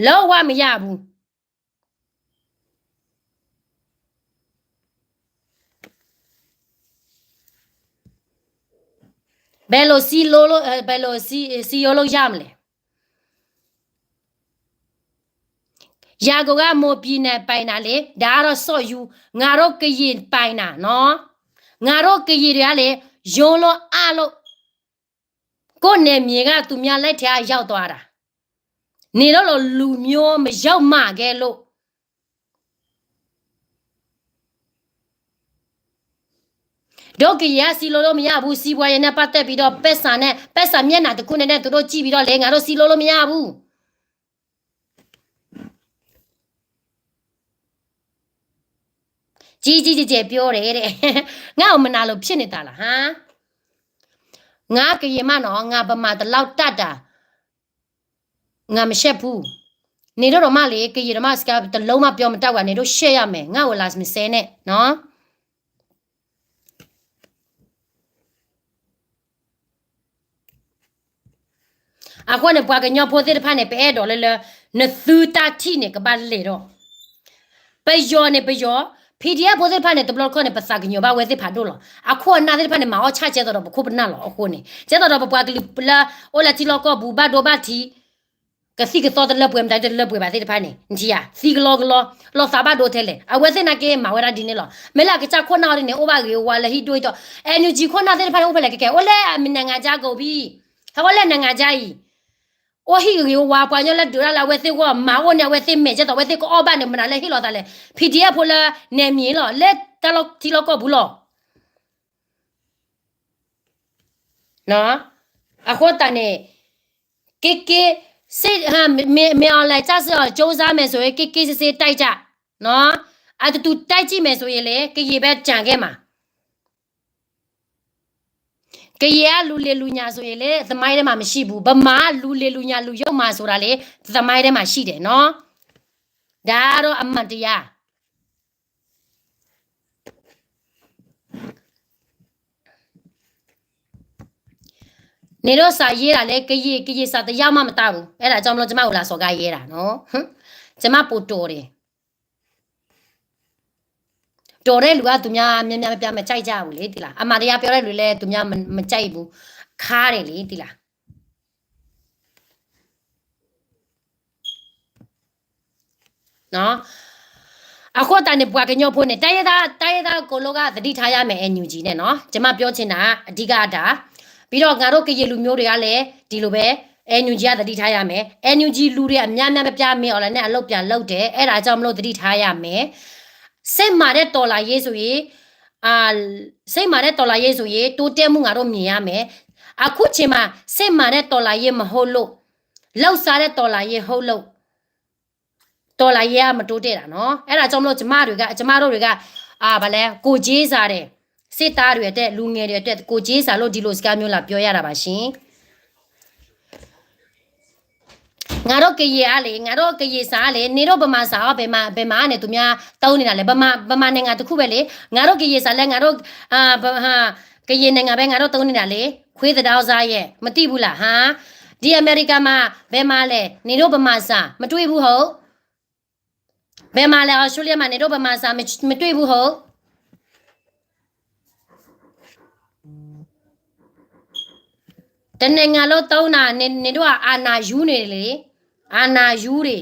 လုံးဝမရဘူး. ဘယ်လိုစည်းရုံးလို့, အဲ, ဘယ်လိုစည်း, စည်းရုံးလို့ရမလဲ. ရန်ကုန်က မွန်ပြည်နယ်ပိုင်တာလေ, ဒါကတော့ စော့ယူ, ငါတို့ကရင်ပိုင်တာနော်. ငါတို့ကရင်တွေကလေ, ယိမ်းလို့အါလို့, ကိုယ့်နယ်မြေက သူများလက်ထဲ ရောက်သွားတာ. နေတော့လို့ လူမျိုးမရောက်မှာကဲလို့. တို့ကရင်က စည်းရုံးလို့မရဘူး, စီးပွားရေးနဲ့ပတ်သက်ပြီးတော့ ပိုက်ဆံနဲ့, ပိုက်ဆံမျက်နှာတစ်ခုနဲ့ သူတို့ကြည့်ပြီးတော့လေ, ငါတို့ စည်းရုံးလို့မရဘူး. ကြီးကြီးကျယ်ကျယ်ပြောတယ်တဲ့. ငါ့ကိုမနာလို့ဖြစ်နေတာလား, ဟမ်? ငါကရင်မနော်, ငါဗမာတလောက်တတ်တာ, ငါမရှက်ဘူး. နေတော့တော့မှလေ, ကရင်တော့မှ စကားတစ်လုံးမှ ပြောမတတ်ဘူး, နေတော့ရှက်ရမယ်, ငါ့ကိုလာမစဲနဲ့နော်. အဃိန့ၣ် ပှၤကညီဖိသ့ၣ်တဖၣ်န့ၣ် ပအဲၣ်ဒိးလၢလၢ နသုတၢ်ထံၣ်န့ၣ် ကဘၣ်လဲၤဒီး, ပယီၤန့ၣ်ပယီၤ, PDF ဖိသ့ၣ်တဖၣ်န့ၣ် တဘျီတခီၣ်န့ၣ် ပသးကညီၤဘၣ်ဝဲသ့ၣ်ဖးဒိၣ်လီၤ. အခိၣ်အနၢ်သ့ၣ်တဖၣ်န့ၣ် မၤအီၣ်ဆၣ်ကဲသိးဒီးပခိၣ်ပနၢ်လီၤ. အဃိန့ၣ် ကဲသိးဒီးပပှၤကလုာ်လၢ အိၣ်လၢထံလီၢ်ကီၢ်ပူၤ ဘၣ်ဒိဘၣ်ထံး ကသံၣ်ကသီတလၢပှဲၤမတၤတလၢပှဲၤဘၣ်သ့ၣ်တဖၣ်န့ၣ် နထံၣ်ဧါ, သံကလီကလီ, လီၤသးဘၣ်ဒိထဲလဲၣ်. အဝဲသ့ၣ်နာ်က့မၤဝဲဒၣ်ဒ်န့ၣ်လီၤ. မ့ၢ်လၢအကစၢ်ခိၣ်နၢ်အီၤဒ်န့ၣ် အိၣ်ဘၣ်ဂ့ၤဝါလၢဟံၣ်ဒိၣ်ဟံၣ်တီ, NUG ခိၣ်နၢ်သ့ၣ်တဖၣ်န့ၣ် အိၣ်ဖဲလဲၣ်ကဲကဲ, အိၣ်လၢအမ့ၢ်နံၣ်ဂၤကၠါကိးဘံၣ်, ဟဲဝဲလၢနံၣ်ဂၤကၠါအံၤ, အိၣ်ဟံၣ်ဂ့ၤဝါပှၤကညီလၢဒုးတၢ်လၢအဝဲသ့ၣ်ဂီၢ် မၤအိၣ်န့ၢ်အဝဲသ့ၣ်မဲာ် ကဲသိးအဝဲသ့ၣ်ကအီၣ်ဘၣ်န့ၣ် မနုၤလၢဟ့ၣ်လီၤသးလဲၣ်. PDF ဖိလၢ နယ်မြေ လီၤ, လၢတၢ်လီၢ်ထံလီၢ်ကီၢ်ပူၤလီၤ. အဃိသတးန့ၣ် က့က့, မ့ၢ်အီၤလဲၤစၢ်စ့ၢ်အီၤ ကၠိစါမဲာ်ဆိၣ်ဂ့ၤ က့က့စ့စ့တၢ်ကၢ်, အတတူတၢ်ကၢ်မဲာ်ဆိၣ်ဂ့ၤလဲၣ် ကရင်ပဲကြံခဲ့မှာ. ကရင်က လူလင်လူညာဆိုရင်လည်း သမိုင်းထဲမှာ မရှိဘူး. ဗမာက လူလင်လူညာ လူယုတ်မာဆိုတာလည်း သမိုင်းထဲမှာ ရှိတယ်နော်. ဒါကတော့ အမှန်တရား. နင်တို့စာရေးတာလည်း ကရင်, ကရင်စာတစ်ယောက်မှမတတ်ဘူး. အဲဒါကြောင့်မလို့ ကျမကိုလာစော်ကားရေးတာနော်. ကျမပိုတော်တယ်. တော်တဲ့လူက သူများ များများပြားပြား မကြိုက်ကြဘူးလေ သိလား. အမှန်တရားပြောတဲ့လူလည်း သူများ မ, မကြိုက်ဘူး. ခါတယ်လေ သိလား. နော်. အဃိသတးန့ၣ် ပှၤကညီဖိန့ၣ် တိုင်းရင်းသား, တိုင်းရင်းသားအကုန်လုံးက သတိထားရမယ် NUG နဲ့နော်. ကျမပြောချင်တာ အဓိကအတာ. ပြီးတော့ ငါတို့ကရင်လူမျိုးတွေကလည်း ဒီလိုပဲ NUG က သတိထားရမယ်. NUG လူတွေအများများပြားပြား မင်းအောင်လှိုင်နဲ့ အလုပ်ပြန်လုပ်တယ်. အဲဒါကြောင့်မလို့ သတိထားရမယ်. စစ်မှန်တဲ့ တော်လှန်ရေးဆိုရင်, အာ, စစ်မှန်တဲ့ တော်လှန်ရေးဆိုရင် တိုးတက်မှု ငါတို့မြင်ရမယ်. အခုချိန်မှာ စစ်မှန်တဲ့ တော်လှန်ရေးမဟုတ်လို့, လုပ်စားတဲ့ တော်လှန်ရေးဟုတ်လို့ တော်လှန်ရေးက မတိုးတက်တာနော်. အဲဒါကြောင့်မလို့ ကျမတွေက, ကျမတို့တွေက, အာ, ဘာလဲ, ကိုယ်ကျဉ်းစားတယ်. စစ်သားတွေအတွက်, လူငယ်တွေအတွက် ကိုယ်ကျဉ်းစားလို့ ဒီလိုစကားမျိုး လာပြောရတာပါရှင်. ငါတို့ကရင်ကလေ, ငါတို့ကရင်စာကလေ, နင်တို့ဗမာစာရော, ဗမာ, ဗမာနဲ့ သူများသုံးနေတာလဲ, ဗမာ, ဗမာနိုင်ငံတစ်ခုပဲလေ. ငါတို့ကရင်စာလဲ, ငါတို့, အာ, ဗမာ, ကရင်နိုင်ငံပဲ ငါတို့သုံးနေတာလေ. ခွေးသဒါစားရဲ့, မသိဘူးလား, ဟမ်? ဒီအမေရိကမှာ ဘယ်မှာလဲ, နင်တို့ဗမာစာ မတွေ့ဘူးဟုတ်? ဘယ်မှာလဲ, အီစထြေးလျမှာ နင်တို့ဗမာစာ မ, မတွေ့ဘူးဟုတ်? တစ်နိုင်ငံလုံးသုံးတာ, နင်, နင်တို့က အာဏာယူနေလေ, အာဏာယူတွေ.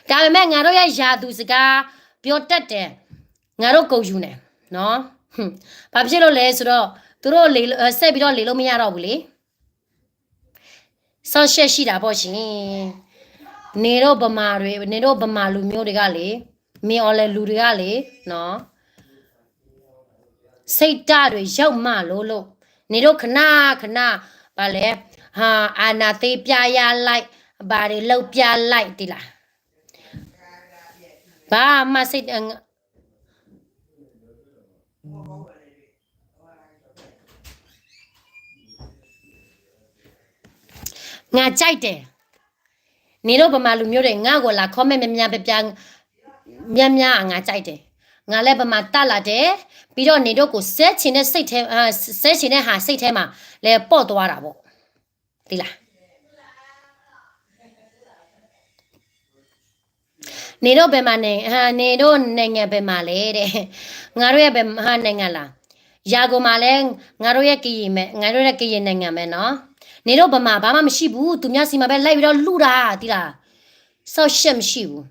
ဒါပေမဲ့ ငါတို့ရဲ့ ရာသူစကား ပြောတတ်တယ်, ငါတို့ ဂုဏ်ယူတယ်နော်. ဘာဖြစ်လို့လဲဆိုတော့ သူတို့ လင်, အဲ, ဆက်ပြီးတော့ လင်လို့မရတော့ဘူးလေ. စောင့်ရှောက်ရှိတာပေါ့ရှင်. နေတို့ဗမာတွေ, နေတို့ဗမာလူမျိုးတွေကလေ, မင်းအောင်လှိုင်လူတွေကလေ, နော်, စိတ်ဓာတ်တွေရောက်မှလို့လို့, နေတို့ခဏခဏ, ဘာလဲ, ဟာ, အာဏာသိမ်းပြရလိုက်, ဘာတွေလုပ်ပြလိုက်, သိလား. ဘာမှစိတ်, ငါကြိုက်တယ်. နေတို့ဗမာလူမျိုးတွေ ငါ့ကိုလာ comment များများ များများ ငါကြိုက်တယ်. ငါလည်းဗမာတပ်လာတယ်. ပြီးတော့နေတို့ကို ဆဲချင်တဲ့စိတ်ထဲ, အာ, ဆဲချင်တဲ့ဟာ စိတ်ထဲမှာ လဲပေါ့သွားတာပေါ့. သိလား. နေတို့ဗမာနိုင်ငံ, အာ, နေတို့နိုင်ငံဘယ်မှာလဲတဲ့. ငါတို့ရဲ့ဗမာနိုင်ငံလား. ရန်ကုန်မှာလဲ, ငါတို့ရဲ့ကရင်မဲ, ငါတို့ရဲ့ကရင်နိုင်ငံမဲနော်. နေတို့ဗမာဘာမှမရှိဘူး. သူများဆီမှာပဲလိုက်ပြီးတော့လုတာ, သိလား. စောင့်ရှောက်မရှိဘူး.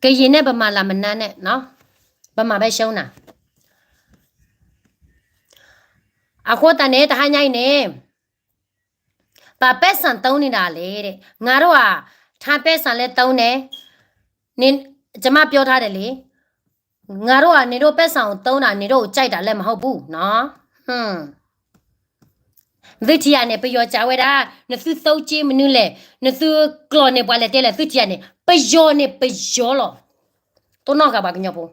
ကရင်နဲ့ဗမာလာမနားနဲ့နော်. ဗမာပဲရှုံးတာ. အဃိသတးန့ၣ် တဟါညါအံၤန့ၣ် ဘာပိုက်ဆံသုံးနေတာလဲတဲ့. ငါတို့ဟာ ထိုင်းပိုက်ဆံလည်းသုံးတယ်. နင်, ကျွန်မပြောထားတယ်လေ. ငါတို့က နေတို့ပိုက်ဆံကိုသုံးတာ, နေတို့ကိုကြိုက်တာလည်းမဟုတ်ဘူးနော်. ဟွန်း. သုထံၣ်ဧါန့ၣ် ပယီၤစံးဝဲဒၣ်, နသုသုံးကြေးမနုၤလဲၣ်, နသုကျိာ်န့ၣ်ပှၤလဲၤတဲလဲၣ်, သုထံၣ်ဧါန့ၣ် ပယီၤန့ၣ်ပယီၤလီၤ. တိၢ်နီၣ်ဃာ်ပှၤကညီဖိ